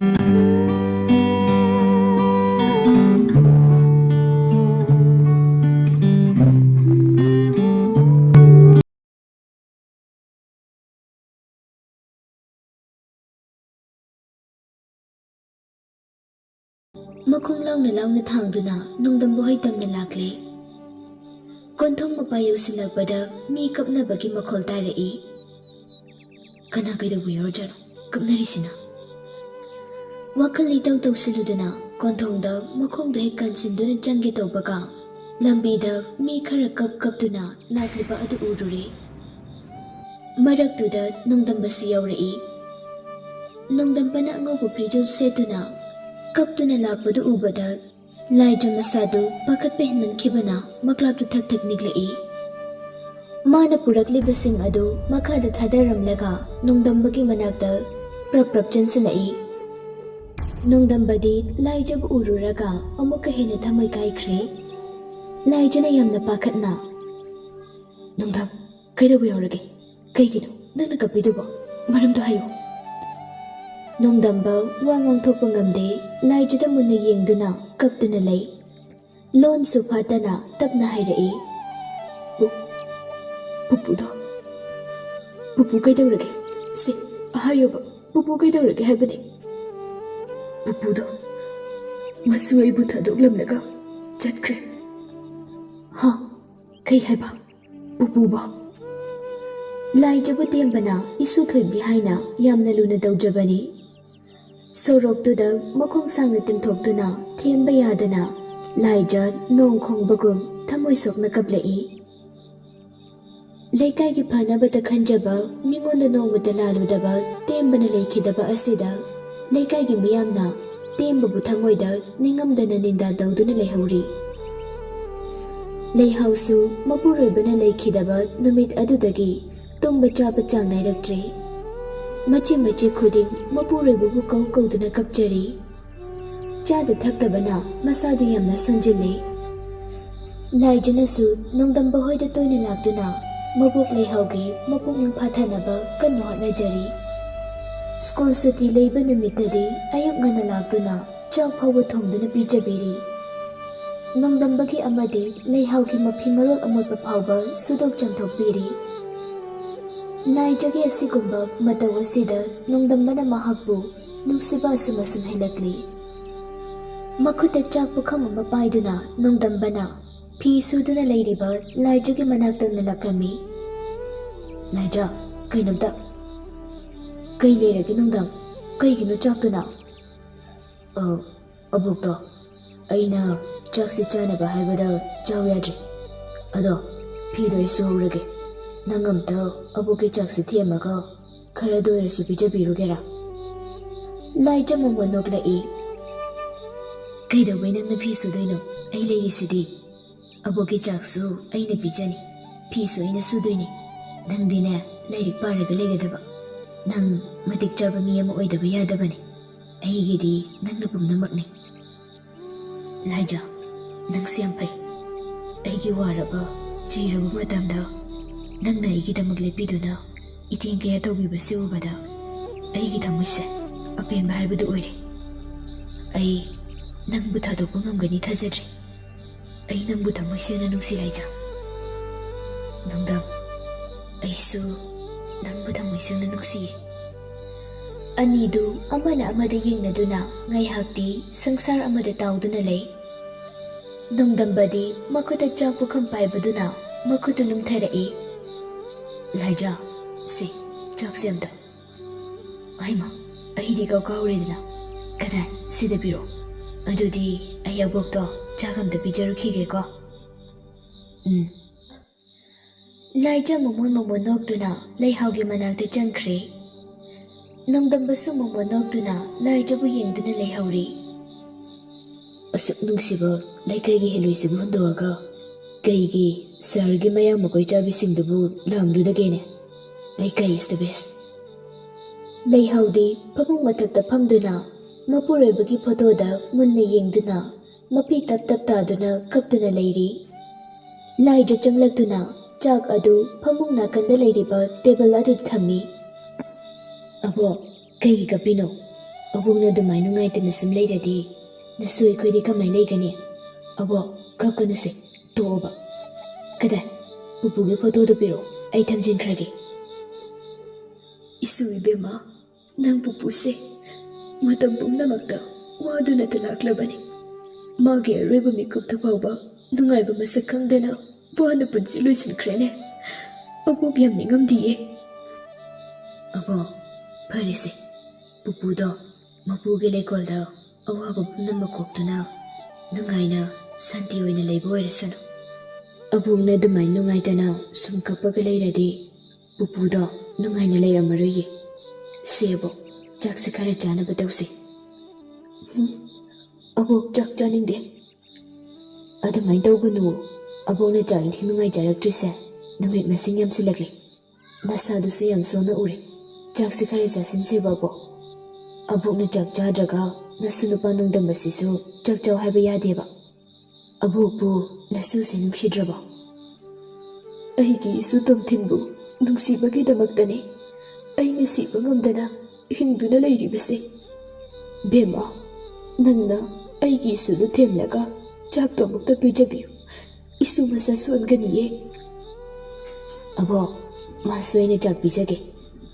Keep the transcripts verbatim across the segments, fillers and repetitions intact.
ꯃꯈꯣꯡ ꯂꯥꯎꯅ ꯂꯥꯎꯅ ꯊꯥꯡꯗꯨꯅ ꯅꯣꯡꯗꯝꯕ ꯍꯣꯏ ꯇꯝꯅ ꯂꯥꯛꯂꯦ꯫ ꯀꯣꯟꯊꯣꯡ ꯃꯄꯥ ꯌꯧꯁꯤꯜꯂꯛꯄꯗ ꯃꯤ ꯀꯞꯅꯕꯒꯤ ꯃꯈꯣꯜ ꯇꯥꯔꯛꯏ꯫ ꯀꯅꯥ ꯀꯩꯗꯧꯕ ꯌꯥꯎꯔꯖꯥꯠꯅꯣ ꯀꯞꯅꯔꯤꯁꯤꯅ? ꯋꯥꯈꯜ ꯏꯇꯧ ꯇꯧꯁꯤꯜꯂꯨꯗꯅ ꯀꯣꯟꯊꯣꯡꯗ ꯃꯈꯣꯡꯗꯣ ꯍꯦꯛ ꯀꯟꯁꯤꯟꯗꯨꯅ ꯆꯪꯒꯦ ꯇꯧꯕꯒ, ꯂꯝꯕꯤꯗ ꯃꯤ ꯈꯔ ꯀꯞ ꯀꯞꯇꯨꯅ ꯂꯥꯛꯂꯤꯕ ꯑꯗꯨ ꯎꯔꯨꯔꯦ꯫ ꯃꯔꯛꯇꯨꯗ ꯅꯣꯡꯗꯝꯕꯁꯨ ꯌꯥꯎꯔꯛꯏ꯫ ꯅꯣꯡꯗꯝꯕꯅ ꯑꯉꯧꯕ ꯐꯤꯖꯣꯜ ꯁꯦꯠꯇꯨꯅ ꯀꯞꯇꯨꯅ ꯂꯥꯛꯄꯗꯨ ꯎꯕꯗ, ꯂꯥꯏꯖ ꯃꯁꯥꯗꯨ ꯄꯥꯈꯠꯄ ꯍꯦꯟꯃꯟꯈꯤꯕꯅ ꯃꯀ꯭ꯂꯥꯛꯇꯨ ꯊꯛ ꯊꯛ ꯅꯤꯛꯂꯛꯏ꯫ ꯃꯥꯅ ꯄꯨꯔꯛꯂꯤꯕꯁꯤꯡ ꯑꯗꯨ ꯃꯈꯥꯗ ꯊꯥꯗꯔꯝꯂꯒ ꯅꯣꯡꯗꯝꯕꯒꯤ ꯃꯅꯥꯛꯇ ꯄ꯭ꯔꯞ ꯄ꯭ꯔꯞ ꯆꯦꯟꯁꯤꯜꯂꯛꯏ꯫ ꯅꯣꯡꯗꯝꯕꯗꯤ ꯂꯥꯏꯖꯕꯨ ꯎꯔꯨꯔꯒ ꯑꯃꯨꯛꯀ ꯍꯦꯟꯅ ꯊꯃꯣꯏ ꯀꯥꯏꯈ꯭ꯔꯦ꯫ ꯂꯥꯏꯖꯅ ꯌꯥꯝꯅ ꯄꯥꯈꯠꯅ, "ꯅꯣꯡꯗꯝ, ꯀꯩꯗꯧꯕ ꯌꯥꯎꯔꯒꯦ? ꯀꯩꯒꯤꯅꯣ ꯅꯪꯅ ꯀꯞꯄꯤꯗꯨꯕꯣ? ꯃꯔꯝꯗꯣ ꯍꯥꯏꯌꯨ꯫" ꯅꯣꯡꯗꯝꯕ ꯋꯥ ꯉꯥꯡꯊꯣꯛꯄ ꯉꯝꯗꯦ꯫ ꯂꯥꯏꯖꯗ ꯃꯨꯟꯅ ꯌꯦꯡꯗꯨꯅ ꯀꯞꯇꯨꯅ ꯂꯩ꯫ ꯂꯣꯟꯁꯨ ꯐꯥꯠꯇꯅ ꯇꯞꯅ ꯍꯥꯏꯔꯛꯏ, "ꯄꯨ-, ꯄꯨꯄꯨꯗꯣ, ꯄꯨꯄꯨ ꯀꯩꯗꯧꯔꯒꯦ? ꯁꯤ, ꯍꯥꯏꯌꯣꯕ, ꯄꯨꯄꯨ ꯀꯩꯗꯧꯔꯒꯦ ꯍꯥꯏꯕꯅꯦ?" "ꯄꯨꯄꯨꯗꯣ ꯃꯁꯨ ꯑꯩꯕꯨ ꯊꯥꯗꯣꯛꯂꯝꯂꯒ ꯆꯠꯈ꯭ꯔꯦ꯫" "ꯍꯥ? ꯀꯩ ꯍꯥꯏꯕ? ꯄꯨꯄꯨꯕꯣ?" ꯂꯥꯏꯖꯕꯨ ꯇꯦꯝꯕꯅ ꯏꯁꯨ ꯊꯣꯏꯕꯤ ꯍꯥꯏꯅ ꯌꯥꯝꯅ ꯂꯨꯅ ꯇꯧꯖꯕꯅꯤ꯫ ꯁꯣꯔꯣꯛꯇꯨꯗ ꯃꯈꯣꯡ ꯁꯥꯡꯅ ꯇꯤꯡꯊꯣꯛꯇꯨꯅ ꯊꯦꯝꯕ ꯌꯥꯗꯅ ꯂꯥꯏꯖ ꯅꯣꯡ ꯈꯣꯡꯕꯒꯨꯝ ꯊꯃꯣꯏ ꯁꯣꯛꯅ ꯀꯞꯂꯛꯏ꯫ ꯂꯩꯀꯥꯏꯒꯤ ꯐꯅꯕꯇ ꯈꯟꯖꯕ, ꯃꯤꯉꯣꯟꯗ ꯅꯣꯡꯃꯇ ꯂꯥꯜꯂꯨꯗꯕ ꯇꯦꯝꯕꯅ ꯂꯩꯈꯤꯗꯕ ꯑꯁꯤꯗ ꯂꯩꯀꯥꯏꯒꯤ ꯃꯤꯌꯥꯝꯅ ꯇꯦꯝꯕꯕꯨ ꯊꯃꯣꯏꯗ ꯅꯤꯡꯉꯝꯗꯅ ꯅꯤꯟꯗꯥ ꯇꯧꯗꯨꯅ ꯂꯩꯍꯧꯔꯤ꯫ ꯂꯩꯍꯥꯎꯁꯨ ꯃꯄꯨꯔꯣꯏꯕꯅ ꯂꯩꯈꯤꯗꯕ ꯅꯨꯃꯤꯠ ꯑꯗꯨꯗꯒꯤ ꯇꯨꯝꯕ ꯆꯥꯕ ꯆꯥꯡ ꯅꯥꯏꯔꯛꯇ꯭ꯔꯦ꯫ ꯃꯆꯤ ꯃꯆꯤ ꯈꯨꯗꯤꯡ ꯃꯄꯨꯔꯣꯏꯕꯕꯨ ꯀꯧ ꯀꯧꯗꯨꯅ ꯀꯞꯆꯔꯤ꯫ ꯆꯥꯗ ꯊꯛꯇꯕꯅ ꯃꯁꯥꯗꯨ ꯌꯥꯝꯅ ꯁꯣꯟꯖꯤꯜꯂꯦ꯫ ꯂꯥꯏꯖꯅꯁꯨ ꯅꯣꯡꯗꯝꯕ ꯍꯣꯏꯗ ꯇꯣꯏꯅ ꯂꯥꯛꯇꯨꯅ ꯃꯕꯣꯛ ꯂꯩꯍꯥꯎꯒꯤ ꯃꯄꯨꯛꯅꯤꯡ ꯐꯥꯊꯅꯕ ꯀꯟꯅ ꯍꯣꯠꯅꯖꯔꯤ꯫ ꯁ꯭ꯀꯨꯜ ꯁꯨꯇꯤ ꯂꯩꯕ ꯅꯨꯃꯤꯠꯇꯗꯤ ꯑꯌꯨꯛ ꯉꯟꯅ ꯂꯥꯛꯇꯨꯅ ꯆꯥꯛ ꯐꯥꯎꯕ ꯊꯣꯡꯗꯨꯅ ꯄꯤꯖꯕꯤꯔꯤ꯫ ꯅꯣꯡꯗꯝꯕꯒꯤ ꯑꯃꯗꯤ ꯂꯩꯍꯥꯎꯒꯤ ꯃꯐꯤ ꯃꯔꯣꯜ ꯑꯃꯣꯠꯄ ꯐꯥꯎꯕ ꯁꯨꯗꯣꯛ ꯆꯥꯝꯊꯣꯛꯄꯤꯔꯤ꯫ ꯂꯥꯏꯖꯒꯤ ꯑꯁꯤꯒꯨꯝꯕ ꯃꯇꯧ ꯑꯁꯤꯗ ꯅꯣꯡꯗꯝꯕꯅ ꯃꯍꯥꯛꯄꯨ ꯅꯨꯡꯁꯤꯕ ꯑꯁꯨꯝ ꯑꯁꯨꯝ ꯍꯦꯜꯂꯛꯂꯤ꯫ ꯃꯈꯨꯠꯇ ꯆꯥꯛ ꯄꯨꯈꯝ ꯑꯃ ꯄꯥꯏꯗꯨꯅ ꯅꯣꯡꯗꯝꯕꯅ ꯐꯤ ꯁꯨꯗꯨꯅ ꯂꯩꯔꯤꯕ ꯂꯥꯏꯖꯒꯤ ꯃꯅꯥꯛꯇ ꯅꯜꯂꯛꯂꯝꯃꯤ꯫ "ꯂꯥꯏꯖ, ꯀꯩꯅꯣꯝꯇ, ꯀꯩ ꯂꯩꯔꯒꯦ ꯅꯣꯡꯗꯝ? ꯀꯩꯒꯤꯅꯣ ꯆꯥꯛꯇꯨꯅ?" "ꯑ, ꯑꯕꯣꯛꯇꯣ, ꯑꯩꯅ ꯆꯥꯛꯁꯤ ꯆꯥꯅꯕ ꯍꯥꯏꯕꯗ ꯆꯥꯎ ꯌꯥꯗ꯭ꯔꯤ꯫ ꯑꯗꯣ ꯐꯤꯗꯣ ꯑꯩ ꯁꯨꯍꯧꯔꯒꯦ꯫ ꯅꯪ ꯑꯝꯇ ꯑꯕꯣꯛꯀꯤ ꯆꯥꯛꯁꯤ ꯊꯦꯝꯃꯒ ꯈꯔꯗ ꯑꯣꯏꯔꯁꯨ ꯄꯤꯖꯕꯤꯔꯨꯒꯦꯔꯥ?" ꯂꯥꯏꯖ ꯃꯣꯃꯣꯟ ꯅꯣꯛꯂꯛꯏ꯫ "ꯀꯩꯗꯧꯕꯩ ꯅꯪꯅ ꯐꯤ ꯁꯨꯗꯣꯏꯅꯣ? ꯑꯩ ꯂꯩꯔꯤꯁꯤꯗꯤ꯫ ꯑꯕꯣꯛꯀꯤ ꯆꯥꯛꯁꯨ ꯑꯩꯅ ꯄꯤꯖꯅꯤ, ꯐꯤꯁꯨ ꯑꯩꯅ ꯁꯨꯗꯣꯏꯅꯤ꯫ ꯅꯪꯗꯤꯅꯦ, ꯂꯥꯏꯔꯤꯛ ꯄꯥꯔꯒ ꯂꯩꯒꯗꯕ꯫ ꯅꯪ ꯃꯇꯤꯛ ꯆꯥꯕ ꯃꯤ ꯑꯃ ꯑꯣꯏꯗꯕ ꯌꯥꯗꯕꯅꯤ꯫ ꯑꯩꯒꯤꯗꯤ ꯅꯪꯅ ꯄꯨꯝꯅꯃꯛꯅꯤ꯫ ꯂꯥꯏꯖ, ꯅꯪꯁꯦ ꯌꯥꯝ ꯐꯩ꯫ ꯑꯩꯒꯤ ꯋꯥꯔꯕ, ꯆꯤꯔꯕ ꯃꯇꯝꯗ ꯅꯪꯅ ꯑꯩꯒꯤꯗꯃꯛ ꯂꯦꯞꯄꯤꯗꯨꯅ ꯏꯊꯦꯡ ꯀꯌꯥ ꯇꯧꯕꯤꯕꯁꯤ ꯎꯕꯗ ꯑꯩꯒꯤ ꯊꯃꯣꯏꯁꯦ ꯑꯄꯦꯟꯕ ꯍꯥꯏꯕꯗꯨ ꯑꯣꯏꯔꯦ꯫ ꯑꯩ ꯅꯪꯕꯨ ꯊꯥꯗꯣꯛꯄ ꯉꯝꯒꯅꯤ ꯊꯥꯖꯗ꯭ꯔꯦ꯫ ꯑꯩ ꯅꯪꯕꯨ ꯊꯃꯣꯏ ꯁꯦꯡꯅ ꯅꯨꯡꯁꯤ, ꯂꯥꯏꯖ꯫ ꯅꯣꯡꯗꯝ, ꯑꯩꯁꯨ ꯅꯪꯕꯨ ꯊꯃꯣꯏ ꯁꯦꯡꯅ ꯅꯨꯡꯁꯤꯌꯦ꯫" ꯑꯅꯤꯗꯨ ꯑꯃꯅ ꯑꯃꯗ ꯌꯦꯡꯅꯗꯨꯅ ꯉꯥꯏꯍꯥꯛꯇꯤ ꯁꯪꯁꯥꯔ ꯑꯃꯗ ꯇꯥꯎꯗꯨꯅ ꯂꯩ꯫ ꯅꯣꯡꯗꯝꯕꯗꯤ ꯃꯈꯨꯠꯇ ꯆꯥꯛ ꯄꯨꯈꯝ ꯄꯥꯏꯕꯗꯨꯅ ꯃꯈꯨꯠꯇꯨ ꯂꯨꯝꯊꯔꯛꯏ꯫ "ꯂꯥꯏꯖ, ꯁꯤ ꯆꯥꯛꯁꯦ ꯑꯝꯇ꯫ ꯍꯩꯃꯥ, ꯑꯩꯗꯤ ꯀꯥꯎ ꯀꯥꯎꯔꯦꯗꯅ꯫ ꯀꯗꯥꯏ, ꯁꯤꯗ ꯄꯤꯔꯣ꯫ ꯑꯗꯨꯗꯤ ꯑꯩ ꯑꯕꯣꯛꯇꯣ ꯆꯥꯛ ꯑꯝꯇ ꯄꯤꯖꯔꯨꯈꯤꯒꯦꯀꯣ꯫" ꯎꯝ꯫ ꯂꯥꯏꯖ ꯃꯣꯃꯣꯟ ꯃꯣꯃꯣꯟ ꯅꯣꯛꯇꯨꯅ ꯂꯩꯍꯥꯎꯒꯤ ꯃꯅꯥꯛꯇ ꯆꯪꯈ꯭ꯔꯦ꯫ ꯅꯣꯡꯗꯝꯕꯁꯨ ꯃꯣꯃꯣꯟ ꯅꯣꯛꯇꯨꯅ ꯂꯥꯏꯖꯕꯨ ꯌꯦꯡꯗꯨꯅ ꯂꯩꯍꯧꯔꯤ꯫ "ꯑꯁꯨꯛ ꯅꯨꯡꯁꯤꯕ ꯂꯩꯀꯥꯏꯒꯤ ꯍꯦꯂꯣꯏꯁꯤꯕꯨ ꯍꯨꯟꯗꯣꯛꯑꯒ ꯀꯩꯒꯤ ꯁꯍꯔꯒꯤ ꯃꯌꯥꯡ ꯃꯀꯣꯏ ꯆꯥꯕꯤꯁꯤꯡꯗꯨꯕꯨ ꯂꯥꯝꯂꯨꯗꯒꯦꯅꯦ꯫ ꯂꯩꯀꯥꯏ is the best꯫" ꯂꯩꯍꯥꯎꯗꯤ ꯐꯃꯨꯡ ꯃꯊꯛꯇ ꯐꯝꯗꯨꯅ ꯃꯄꯨꯔꯣꯏꯕꯒꯤ ꯐꯣꯇꯣꯗ ꯃꯨꯟꯅ ꯌꯦꯡꯗꯨꯅ ꯃꯄꯤ ꯇꯞ ꯇꯞ ꯇꯥꯗꯨꯅ ꯀꯞꯇꯨꯅ ꯂꯩꯔꯤ꯫ ꯂꯥꯏꯖ ꯆꯪꯂꯛꯇꯨꯅ ꯆꯥꯛ ꯑꯗꯨ ꯐꯃꯨꯡ ꯅꯥꯀꯟꯗ ꯂꯩꯔꯤꯕ ꯇꯦꯕꯜ ꯑꯗꯨꯗ ꯊꯝꯃꯤ꯫ "ꯑꯕꯣꯛ, ꯀꯩꯒꯤ ꯀꯞꯄꯤꯅꯣ? ꯑꯕꯣꯛꯅ ꯑꯗꯨꯃꯥꯏꯅ ꯅꯨꯡꯉꯥꯏꯇꯅ ꯁꯨꯝ ꯂꯩꯔꯗꯤ ꯅꯁꯨ ꯑꯩꯈꯣꯏꯗꯤ ꯀꯃꯥꯏ ꯂꯩꯒꯅꯤ? ꯑꯕꯣꯛ, ꯀꯞꯀꯅꯨꯁꯦ, ꯇꯣꯛꯑꯣꯕ꯫ ꯀꯗꯥꯏ? ꯄꯨꯄꯨꯒꯤ ꯐꯣꯇꯣꯗꯨ ꯄꯤꯔꯛꯑꯣ, ꯑꯩ ꯊꯝꯖꯤꯟꯈ꯭ꯔꯒꯦ꯫ ꯏꯁꯨ ꯏꯕꯦꯝꯃ, ꯅꯪ ꯄꯨꯄꯨꯁꯦ ꯃꯇꯝ ꯄꯨꯝꯅꯃꯛꯇ ꯋꯥꯗꯨꯅꯇ ꯂꯥꯛꯂꯕꯅꯤ꯫ ꯃꯥꯒꯤ ꯑꯔꯣꯏꯕ ꯃꯤꯀꯨꯞꯇ ꯐꯥꯎꯕ ꯅꯨꯡꯉꯥꯏꯕ ꯃꯁꯛ ꯈꯪꯗꯅ ꯋꯥꯅ ꯄꯨꯟꯁꯤ ꯂꯣꯏꯁꯤꯟꯈ꯭ꯔꯦꯅꯦ꯫ ꯑꯕꯣꯛ ꯌꯥꯝ ꯅꯤꯡꯉꯝꯗꯤꯌꯦ꯫ ꯑꯕꯣꯛ, ꯐꯔꯦꯁꯦ, ꯄꯨꯄꯨꯗꯣ ꯃꯄꯨꯒꯤ ꯂꯩꯀꯣꯜꯗ ꯑꯋꯥꯕ ꯄꯨꯝꯅꯃꯛ ꯀꯣꯛꯇꯨꯅ ꯅꯨꯡꯉꯥꯏꯅ ꯁꯥꯟꯇꯤ ꯑꯣꯏꯅ ꯂꯩꯕ ꯑꯣꯏꯔꯁꯅꯨ꯫ ꯑꯕꯣꯛꯅ ꯑꯗꯨꯃꯥꯏꯅ ꯅꯨꯡꯉꯥꯏꯇꯅ ꯁꯨꯝ ꯀꯞꯄꯒ ꯂꯩꯔꯗꯤ ꯄꯨꯄꯨꯗꯣ ꯅꯨꯡꯉꯥꯏꯅ ꯂꯩꯔꯝꯃꯔꯣꯏꯌꯦ꯫ ꯁꯦ ꯑꯕꯣꯛ, ꯆꯥꯛꯁꯦ ꯈꯔ ꯆꯥꯅꯕ ꯇꯧꯁꯦ꯫ ꯍꯨꯝ, ꯑꯕꯣꯛ, ꯆꯥꯛ ꯆꯥꯅꯤꯡꯗꯦ꯫ ꯑꯗꯨꯃꯥꯏꯅ ꯇꯧꯒꯅꯨ꯫ ꯑꯕꯣꯛꯅ ꯆꯥꯛ ꯏꯟꯊꯤ ꯅꯨꯡꯉꯥꯏ ꯆꯥꯔꯛꯇ꯭ꯔꯤꯁꯦ ꯅꯨꯃꯤꯠ ꯃꯁꯤꯡ ꯌꯥꯝꯁꯤꯜꯂꯛꯂꯦ꯫ ꯅꯁꯥꯗꯨꯁꯨ ꯌꯥꯝ ꯁꯣꯟꯅ ꯎꯔꯦ꯫ ꯆꯥꯛꯁꯤ ꯈꯔ ꯆꯥꯁꯤꯟꯁꯦꯕ, ꯑꯕꯣꯛ꯫ ꯑꯕꯣꯛꯅ ꯆꯥꯛ ꯆꯥꯗ꯭ꯔꯒ ꯅꯁꯨ ꯅꯨꯄꯥ ꯅꯣꯡꯗꯝꯕꯁꯤꯁꯨ ꯆꯥꯛ ꯆꯥꯎ ꯍꯥꯏꯕ ꯌꯥꯗꯦꯕ꯫ ꯑꯕꯣꯛꯄꯨ ꯅꯁꯨꯁꯦ ꯅꯨꯡꯁꯤꯗ꯭ꯔꯕꯣ? ꯑꯩꯒꯤ ꯏꯁꯨ ꯇꯣꯝꯊꯤꯟꯕꯨ ꯅꯨꯡꯁꯤꯕꯒꯤꯗꯃꯛꯇꯅꯦ ꯑꯩꯅ ꯁꯤꯕ ꯉꯝꯗꯅ ꯍꯤꯡꯗꯨꯅ ꯂꯩꯔꯤꯕꯁꯦ꯫ ꯕꯦꯝꯃ, ꯅꯪꯅ ꯑꯩꯒꯤ ꯏꯁꯨꯗꯨ ꯊꯦꯝꯂꯒ ꯆꯥꯛꯇꯣ ꯑꯃꯨꯛꯇ ꯄꯤꯖꯕꯤꯌꯨ꯫ ꯏꯁꯨ ꯃꯁꯥ ꯁꯣꯟꯒꯅꯤꯌꯦ꯫ ꯑꯕꯣꯛ, ꯃꯥꯁꯨ ꯑꯩꯅ ꯆꯥꯛ ꯄꯤꯖꯒꯦ꯫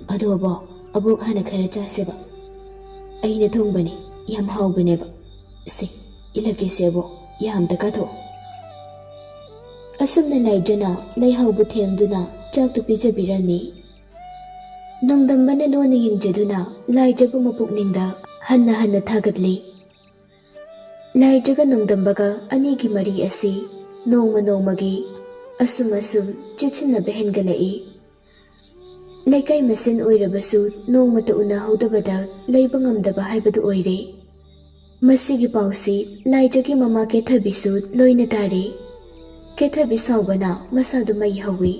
ꯑꯗꯣ ꯑꯕꯣꯛ, ꯑꯕꯣꯛ ꯍꯥꯟꯅ ꯈꯔ ꯆꯥꯁꯦꯕ꯫ ꯑꯩꯅ ꯊꯣꯡꯕꯅꯦ, ꯌꯥꯝ ꯍꯥꯎꯕꯅꯦꯕ꯫ ꯁꯦ, ꯏꯜꯂꯛꯀꯦꯁꯦ ꯑꯕꯣꯛ, ꯌꯥꯝꯗ ꯀꯥꯊꯣꯛꯑꯣ꯫ ꯑꯁꯨꯝꯅ ꯂꯥꯏꯖꯅ ꯂꯩꯍꯥꯎꯕꯨ ꯊꯦꯝꯗꯨꯅ ꯆꯥꯛꯇꯨ ꯄꯤꯖꯕꯤꯔꯝꯃꯤ꯫ ꯅꯣꯡꯗꯝꯕꯅ ꯂꯣꯟꯅ ꯌꯦꯡꯖꯗꯨꯅ ꯂꯥꯏꯖꯕꯨ ꯃꯄꯨꯛꯅꯤꯡꯗ ꯍꯟꯅ ꯍꯟꯅ ꯊꯥꯒꯠꯂꯤ꯫ ꯂꯥꯏꯖꯒ ꯅꯣꯡꯗꯝꯕꯒ ꯑꯅꯤꯒꯤ ꯃꯔꯤ ꯑꯁꯤ ꯅꯣꯡꯃ ꯅꯣꯡꯃꯒꯤ ꯑꯁꯨꯝ ꯑꯁꯨꯝ ꯆꯦꯠꯁꯤꯟꯅꯕ ꯍꯦꯟꯒꯠꯂꯛꯏ꯫ ꯂꯩꯀꯥꯏ ꯃꯁꯦꯟ ꯑꯣꯏꯔꯕꯁꯨ ꯅꯣꯡꯃꯇ ꯎꯅꯍꯧꯗꯕꯗ ꯂꯩꯕ ꯉꯝꯗꯕ ꯍꯥꯏꯕꯗꯨ ꯑꯣꯏꯔꯦ꯫ ꯃꯁꯤꯒꯤ ꯄꯥꯎꯁꯤ ꯂꯥꯏꯖꯒꯤ ꯃꯃꯥ ꯀꯦꯊꯕꯤꯁꯨ ꯂꯣꯏꯅ ꯇꯥꯔꯦ꯫ ꯀꯦꯊꯕꯤ ꯁꯥꯎꯕꯅ ꯃꯁꯥꯗꯨ ꯃꯩ ꯍꯧꯏ꯫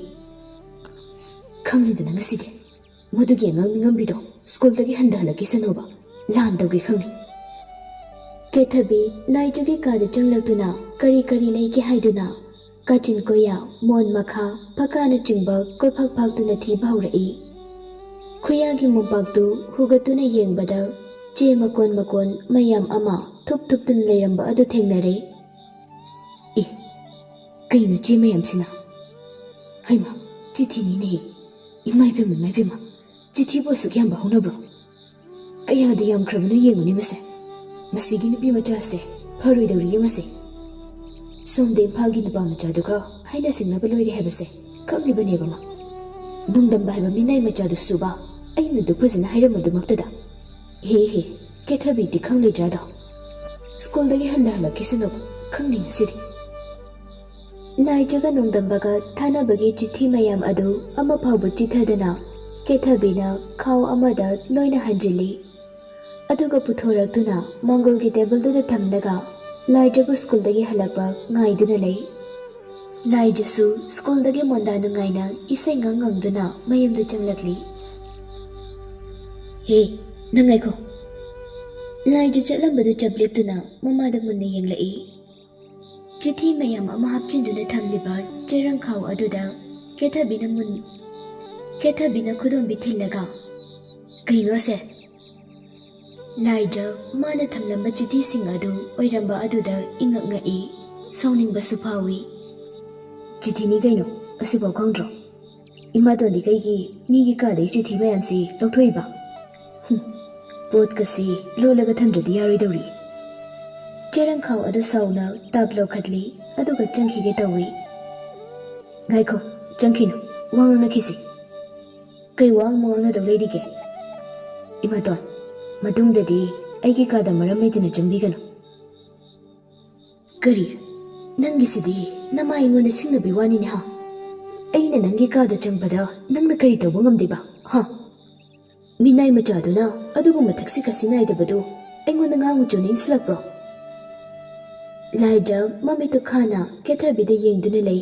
ꯈꯪꯂꯦꯗꯅ ꯉꯁꯤꯗꯤ꯫ ꯃꯗꯨꯒꯤ ꯑꯉꯥꯡ ꯃꯤꯉꯝꯕꯤꯗꯣ ꯁ꯭ꯀꯨꯜꯗꯒꯤ ꯍꯟꯊꯍꯜꯂꯛꯈꯤꯁꯅꯣꯕ꯫ ꯂꯥꯟ ꯇꯧꯒꯦ ꯈꯪꯉꯤ꯫ ꯀꯦꯊꯕꯤ ꯂꯥꯏꯖꯒꯤ ꯀꯥꯗ ꯆꯪꯂꯛꯇꯨꯅ ꯀꯔꯤ ꯀꯔꯤ ꯂꯩꯒꯦ ꯍꯥꯏꯗꯨꯅ ꯀꯥꯆꯤꯟ ꯀꯣꯌꯥ, ꯃꯣꯟ ꯃꯈꯥ, ꯐꯛꯀꯥꯅꯆꯤꯡꯕ ꯀꯣꯏꯐꯥꯛ ꯐꯥꯛꯇꯨꯅ ꯊꯤꯕ ꯍꯧꯔꯛꯏ꯫ ꯀꯌꯥꯒꯤ ꯃꯣꯝꯄꯥꯛꯇꯨ ꯍꯨꯒꯠꯇꯨꯅ ꯌꯦꯡꯕꯗ, ꯆꯦ ꯃꯀꯣꯟ ꯃꯀꯣꯟ ꯃꯌꯥꯝ ꯑꯃ ꯊꯨꯞ ꯊꯨꯞꯇꯨꯅ ꯂꯩꯔꯝꯕ ꯑꯗꯨ ꯊꯦꯡꯅꯔꯦ꯫ "ꯑꯦ, ꯀꯩꯅꯣ ꯆꯦ ꯃꯌꯥꯝꯁꯤꯅ? ꯍꯩꯃꯥ, ꯆꯤꯊꯤꯅꯤꯅꯦꯍꯦ! ꯏꯃꯥ ꯏꯕꯦꯝꯃ, ꯏꯃꯥ ꯏꯕꯦꯝꯃ, ꯆꯤꯊꯤꯕꯨ ꯑꯁꯨꯛ ꯌꯥꯝꯕ ꯍꯧꯅꯕ꯭ꯔꯣ? ꯀꯌꯥꯗ ꯌꯥꯝꯈ꯭ꯔꯕꯅꯣ ꯌꯦꯡꯉꯨꯅꯦ ꯃꯁꯦ꯫ ꯃꯁꯤꯒꯤ ꯅꯨꯄꯤ ꯃꯆꯥꯁꯦ ꯐꯔꯣꯏꯗꯧꯔꯤꯌꯦ ꯃꯁꯦ꯫ ꯁꯣꯝꯗ ꯏꯝꯐꯥꯜꯒꯤ ꯅꯨꯄꯥ ꯃꯆꯥꯗꯨꯒ ꯍꯥꯏꯅ ꯁꯤꯡꯅꯕ ꯂꯣꯏꯔꯦ ꯍꯥꯏꯕꯁꯦ ꯈꯪꯂꯤꯕꯅꯦꯕ ꯃꯥ꯫ ꯅꯣꯡꯗꯝꯕ ꯍꯥꯏꯕ ꯃꯤꯅꯥꯏ ꯃꯆꯥꯗꯨ ꯁꯨꯕ ꯑꯩꯅ ꯑꯗꯨꯛ ꯐꯖꯅ ꯍꯥꯏꯔꯝꯃꯗꯨꯃꯛꯇꯗ꯫ ꯍꯦ ꯍꯦ, ꯀꯦꯊꯕꯤꯗꯤ ꯈꯪꯂꯣꯏꯗ꯭ꯔꯥꯗꯣ? ꯁ꯭ꯀꯨꯜꯗꯒꯤ ꯍꯟꯗ ꯍꯜꯂꯛꯈꯤꯁꯅꯨ, ꯈꯪꯅꯤ ꯉꯁꯤꯗꯤ꯫" ꯂꯥꯏꯖꯒ ꯅꯣꯡꯗꯝꯕꯒ ꯊꯥꯅꯕꯒꯤ ꯆꯤꯊꯤ ꯃꯌꯥꯝ ꯑꯗꯨ ꯑꯃ ꯐꯥꯎꯕ ꯆꯤꯊꯗꯅ ꯀꯦꯊꯕꯤꯅ ꯈꯥꯎ ꯑꯃꯗ ꯂꯣꯏꯅ ꯍꯟꯖꯤꯜꯂꯤ꯫ ꯑꯗꯨꯒ ꯄꯨꯊꯣꯔꯛꯇꯨꯅ ꯃꯥꯡꯒꯣꯜꯒꯤ ꯇꯦꯕꯜꯗꯨꯗ ꯊꯝꯂꯒ ꯂꯥꯏꯖꯕꯨ ꯁ꯭ꯀꯨꯜꯗꯒꯤ ꯍꯜꯂꯛꯄ ꯉꯥꯏꯗꯨꯅ ꯂꯩ꯫ ꯂꯥꯏꯖꯁꯨ ꯁ꯭ꯀꯨꯜꯗꯒꯤ ꯃꯣꯟꯗꯥ ꯅꯨꯡꯉꯥꯏꯅ ꯏꯁꯩ ꯉꯪ ꯉꯪꯗꯨꯅ ꯃꯌꯨꯝꯗ ꯆꯪꯂꯛꯂꯤ꯫ "ꯍꯦ, ꯅꯪ ꯉꯥꯏꯈꯣ꯫" ꯂꯥꯏꯖ ꯆꯠꯂꯝꯕꯗꯨ ꯆꯞ ꯂꯦꯞꯇꯨꯅ ꯃꯃꯥꯗ ꯃꯨꯟꯅ ꯌꯦꯡꯂꯛꯏ꯫ ꯆꯤꯊꯤ ꯃꯌꯥꯝ ꯑꯃ ꯍꯥꯞꯆꯤꯟꯗꯨꯅ ꯊꯝꯂꯤꯕ ꯆꯦꯔꯪꯈꯥꯎ ꯑꯗꯨꯗ ꯀꯦꯊꯕꯤꯅ ꯃꯨꯟ-, ꯀꯦꯊꯕꯤꯅ ꯈꯨꯗꯣꯝꯕꯤ ꯊꯤꯜꯂꯒ, "ꯀꯩꯅꯣ ꯑꯁꯦ?" ꯂꯥꯏꯖ ꯃꯥꯅ ꯊꯝꯂꯝꯕ ꯆꯤꯊꯤꯁꯤꯡ ꯑꯗꯨ ꯑꯣꯏꯔꯝꯕ ꯑꯗꯨꯗ ꯏꯉꯛ ꯉꯛꯏ, ꯁꯥꯎꯅꯤꯡꯕꯁꯨ ꯐꯥꯎꯏ꯫ "ꯆꯤꯊꯤꯅꯤ ꯀꯩꯅꯣ, ꯑꯁꯤꯐꯥꯎ ꯈꯪꯗ꯭ꯔꯣ? ꯏꯃꯥꯇꯣꯟꯗꯤ ꯀꯩꯒꯤ ꯃꯤꯒꯤ ꯀꯥꯗꯒꯤ ꯆꯤꯊꯤ ꯃꯌꯥꯝꯁꯤ ꯂꯧꯊꯣꯛꯏꯕ? ꯍꯨꯝ, ꯄꯣꯠꯀꯁꯤ ꯂꯣꯜꯂꯒ ꯊꯝꯗ꯭ꯔꯗꯤ ꯌꯥꯔꯣꯏꯗꯧꯔꯤ꯫" ꯆꯦꯔꯪꯈꯥꯎ ꯑꯗꯨ ꯁꯥꯎꯅ ꯇꯥꯞ ꯂꯧꯈꯠꯂꯤ, ꯑꯗꯨꯒ ꯆꯪꯈꯤꯒꯦ ꯇꯧꯏ꯫ "ꯉꯥꯏꯈꯣ, ꯆꯪꯈꯤꯅꯨ, ꯋꯥ ꯉꯥꯡꯅꯈꯤꯁꯤ꯫ ꯀꯩ ꯋꯥ ꯑꯃꯨꯛ ꯉꯥꯡꯅꯗꯧ ꯂꯩꯔꯤꯒꯦ? ꯏꯃꯥꯇꯣꯟ, ꯃꯇꯨꯡꯗꯗꯤ ꯑꯩꯒꯤ ꯀꯥꯗ ꯃꯔꯝ ꯂꯩꯇꯅ ꯆꯪꯕꯤꯒꯅꯨ꯫" "ꯀꯔꯤ? ꯅꯪꯒꯤꯁꯤꯗꯤ ꯅꯃꯥ ꯑꯩꯉꯣꯟꯗ ꯁꯤꯡꯅꯕꯩ ꯋꯥꯅꯤꯅꯦ, ꯍꯥ? ꯑꯩꯅ ꯅꯪꯒꯤ ꯀꯥꯗ ꯆꯪꯕꯗ ꯅꯪꯅ ꯀꯔꯤ ꯇꯧꯕ ꯉꯝꯗꯣꯏꯕ, ꯍꯥ? ꯃꯤꯅꯥꯏ ꯃꯆꯥꯗꯨꯅ ꯑꯗꯨꯒꯨꯝꯕ ꯊꯛꯁꯤ ꯈꯥꯁꯤ ꯅꯥꯏꯗꯕꯗꯨ ꯑꯩꯉꯣꯟꯗ ꯉꯥꯡꯉꯨ ꯆꯣꯅ ꯏꯟꯁꯤꯜꯂꯛꯄ꯭ꯔꯣ?" ꯂꯥꯏꯖ ꯃꯃꯤꯠꯇꯨ ꯈꯥꯅ ꯀꯦꯊꯕꯤꯗ ꯌꯦꯡꯗꯨꯅ ꯂꯩ꯫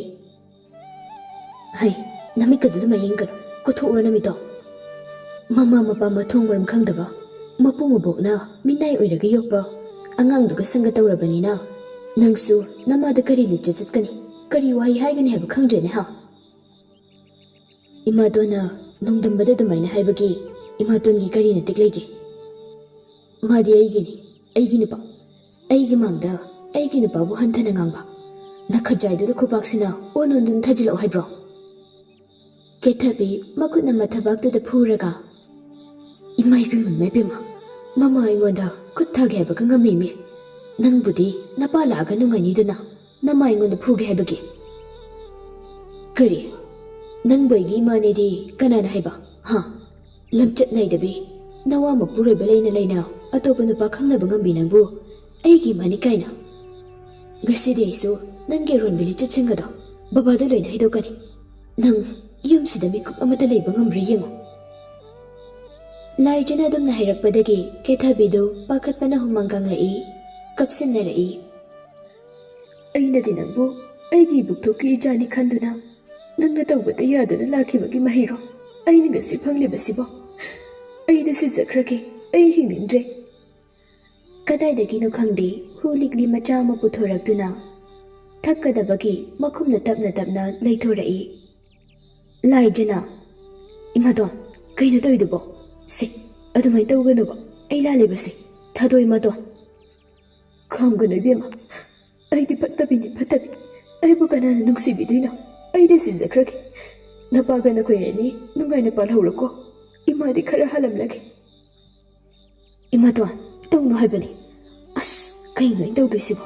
"ꯍꯩ, ꯅꯃꯤꯠꯀꯗꯨꯗ ꯃꯌꯦꯡꯒꯅꯨ, ꯀꯣꯊꯣꯛꯎꯔꯣ ꯅꯃꯤꯠꯇꯣ꯫ ꯃꯃꯥ ꯃꯄꯥ ꯃꯊꯣꯡ ꯃꯔꯝ ꯈꯪꯗꯕ, ꯃꯄꯨ ꯃꯕꯣꯛꯅ ꯃꯤꯅꯥꯏ ꯑꯣꯏꯔꯒ ꯌꯣꯛꯄ ꯑꯉꯥꯡꯗꯨꯒ ꯁꯪꯒ ꯇꯧꯔꯕꯅꯤꯅ, ꯅꯪꯁꯨ ꯅꯃꯥꯗ ꯀꯔꯤ ꯂꯤꯆꯠ ꯆꯠꯀꯅꯤ, ꯀꯔꯤ ꯋꯥꯍꯩ ꯍꯥꯏꯒꯅꯤ ꯍꯥꯏꯕ ꯈꯪꯗ꯭ꯔꯦꯅꯦ, ꯍꯥ?" ꯏꯃꯥꯇꯣꯟꯅ ꯅꯣꯡꯗꯝꯕꯗ ꯑꯗꯨꯃꯥꯏꯅ ꯍꯥꯏꯕꯒꯤ ꯏꯃꯥꯇꯣꯟꯒꯤ ꯀꯔꯤ ꯅꯇꯤꯛ ꯂꯩꯒꯦ? ꯃꯥꯗꯤ ꯑꯩꯒꯤꯅꯤ, ꯑꯩꯒꯤ ꯅꯨꯄꯥ꯫ ꯑꯩꯒꯤ ꯃꯥꯡꯗ ꯑꯩꯒꯤ ꯅꯨꯄꯥꯕꯨ ꯍꯟꯊꯅ ꯉꯥꯡꯕ꯫ ꯅꯈꯖꯥꯏꯗꯨꯗ ꯈꯨꯄꯥꯛꯁꯤꯅ ꯑꯣꯟ ꯑꯣꯟꯗꯨꯅ ꯊꯥꯖꯤꯜꯂꯛꯑꯣ ꯍꯥꯏꯕ꯭ꯔꯣ? ꯀꯦꯊꯕꯤ ꯃꯈꯨꯠꯅ ꯃꯊꯕꯥꯛꯇꯨꯗ ꯐꯨꯔꯒ, "ꯏꯃꯥ ꯏꯕꯦꯝꯃ, ꯏꯃꯥ ꯏꯕꯦꯝꯃ, ꯃꯃꯥ ꯑꯩꯉꯣꯟꯗ ꯈꯨꯠ ꯊꯥꯒꯦ ꯍꯥꯏꯕꯒ ꯉꯝꯃꯤꯃꯤ꯫ ꯅꯪꯕꯨꯗꯤ ꯅꯄꯥ ꯂꯥꯛꯑꯒ ꯅꯨꯡꯉꯥꯏꯅꯤꯗꯅ, ꯅꯃꯥ ꯑꯩꯉꯣꯟꯗ ꯐꯨꯒꯦ ꯍꯥꯏꯕꯒꯤ?" "ꯀꯔꯤ? ꯅꯪꯕꯨ ꯑꯩꯒꯤ ꯏꯃꯥꯅꯦꯗꯤ ꯀꯅꯥꯅ ꯍꯥꯏꯕ? ꯍꯥ? ꯂꯝꯆꯠ ꯅꯥꯏꯗꯕꯤ, ꯅꯋꯥ ꯃꯄꯨꯔꯣꯏꯕ ꯂꯩꯅ ꯂꯩꯅ ꯑꯇꯣꯞꯄ ꯅꯨꯄꯥ ꯈꯪꯅꯕ ꯉꯝꯕꯤ ꯅꯪꯕꯨ ꯑꯩꯒꯤ ꯏꯃꯥꯅꯤ ꯀꯥꯏꯅ? ꯉꯁꯤꯗꯤ ꯑꯩꯁꯨ ꯅꯪꯒꯤ ꯑꯔꯣꯟꯕ ꯂꯤꯆꯠꯁꯤꯡ ꯑꯗꯣ ꯕꯕꯥꯗ ꯂꯣꯏꯅ ꯍꯥꯏꯗꯣꯛꯀꯅꯤ꯫ ꯅꯪ ꯌꯨꯝꯁꯤꯗ ꯃꯤꯀꯨꯞ ꯑꯃꯠꯇ ꯂꯩꯕ ꯉꯝꯕ꯭ꯔꯥ ꯌꯦꯡꯉꯨ꯫" ꯂꯥꯏꯖꯅ ꯑꯗꯨꯝꯅ ꯍꯥꯏꯔꯛꯄꯗꯒꯤ ꯀꯦꯊꯕꯤꯗꯨ ꯄꯥꯈꯠꯄꯅ ꯍꯨꯃꯥꯡ ꯀꯥꯡꯂꯛꯏ, ꯀꯞꯁꯤꯟꯅꯔꯛꯏ꯫ "ꯑꯩꯅꯗꯤ ꯅꯪꯕꯨ ꯑꯩꯒꯤ ꯏꯕꯨꯛꯊꯣꯛꯀꯤ ꯏꯆꯥꯅꯤ ꯈꯟꯗꯨꯅ, ꯅꯪꯅ ꯇꯧꯕꯗ ꯌꯥꯗꯨꯅ ꯂꯥꯛꯈꯤꯕꯒꯤ ꯃꯍꯩꯔꯣ? ꯑꯩꯅ ꯉꯁꯤ ꯐꯪꯂꯤꯕꯁꯤꯕꯣ? ꯑꯩꯗꯤ ꯁꯤꯖꯈ꯭ꯔꯒꯦ, ꯑꯩ ꯍꯤꯡꯅꯤꯡꯗ꯭ꯔꯦ꯫" ꯀꯗꯥꯏꯗꯒꯤꯅꯣ ꯈꯪꯗꯦ, ꯍꯨ ꯂꯤꯛꯂꯤ ꯃꯆꯥ ꯑꯃ ꯄꯨꯊꯣꯔꯛꯇꯨꯅ ꯊꯛꯀꯗꯕꯒꯤ ꯃꯈꯨꯝꯗ ꯇꯞꯅ ꯇꯞꯅ ꯂꯩꯊꯣꯔꯛꯏ꯫ ꯂꯥꯏꯖꯅ, "ꯏꯃꯥꯇꯣꯟ, ꯀꯩꯅꯣ ꯇꯧꯔꯤꯗꯨꯕꯣ? ꯁꯦ, ꯑꯗꯨꯃꯥꯏꯅ ꯇꯧꯒꯅꯨꯕ꯫ ꯑꯩ ꯂꯥꯜꯂꯦꯕꯁꯦ꯫ ꯊꯥꯗꯣꯛ, ꯏꯃꯥꯇꯣꯟ꯫" "ꯈꯥꯝꯒꯅꯨ ꯏꯕꯦꯝꯃ꯫ ꯑꯩꯗꯤ ꯐꯠꯇꯕꯤꯅꯤ, ꯐꯠꯇꯕꯤ꯫ ꯑꯩꯕꯨ ꯀꯅꯥꯅ ꯅꯨꯡꯁꯤꯕꯤꯗꯣꯏꯅꯣ? ꯑꯩꯗꯤ ꯁꯤꯖꯈ꯭ꯔꯒꯦ꯫ ꯅꯄꯥꯒ ꯅꯈꯣꯏ ꯑꯅꯤ ꯅꯨꯡꯉꯥꯏꯅ ꯄꯥꯜꯍꯧꯔꯣꯀꯣ꯫ ꯏꯃꯥꯗꯤ ꯈꯔ ꯍꯥꯜꯂꯝꯂꯒꯦ꯫" "ꯏꯃꯥꯇꯣꯟ, ꯇꯧꯅꯨ ꯍꯥꯏꯕꯅꯤ꯫" "ꯑꯁ, ꯀꯩꯅꯣ ꯑꯩꯅ ꯇꯧꯗꯣꯏꯁꯤꯕꯣ?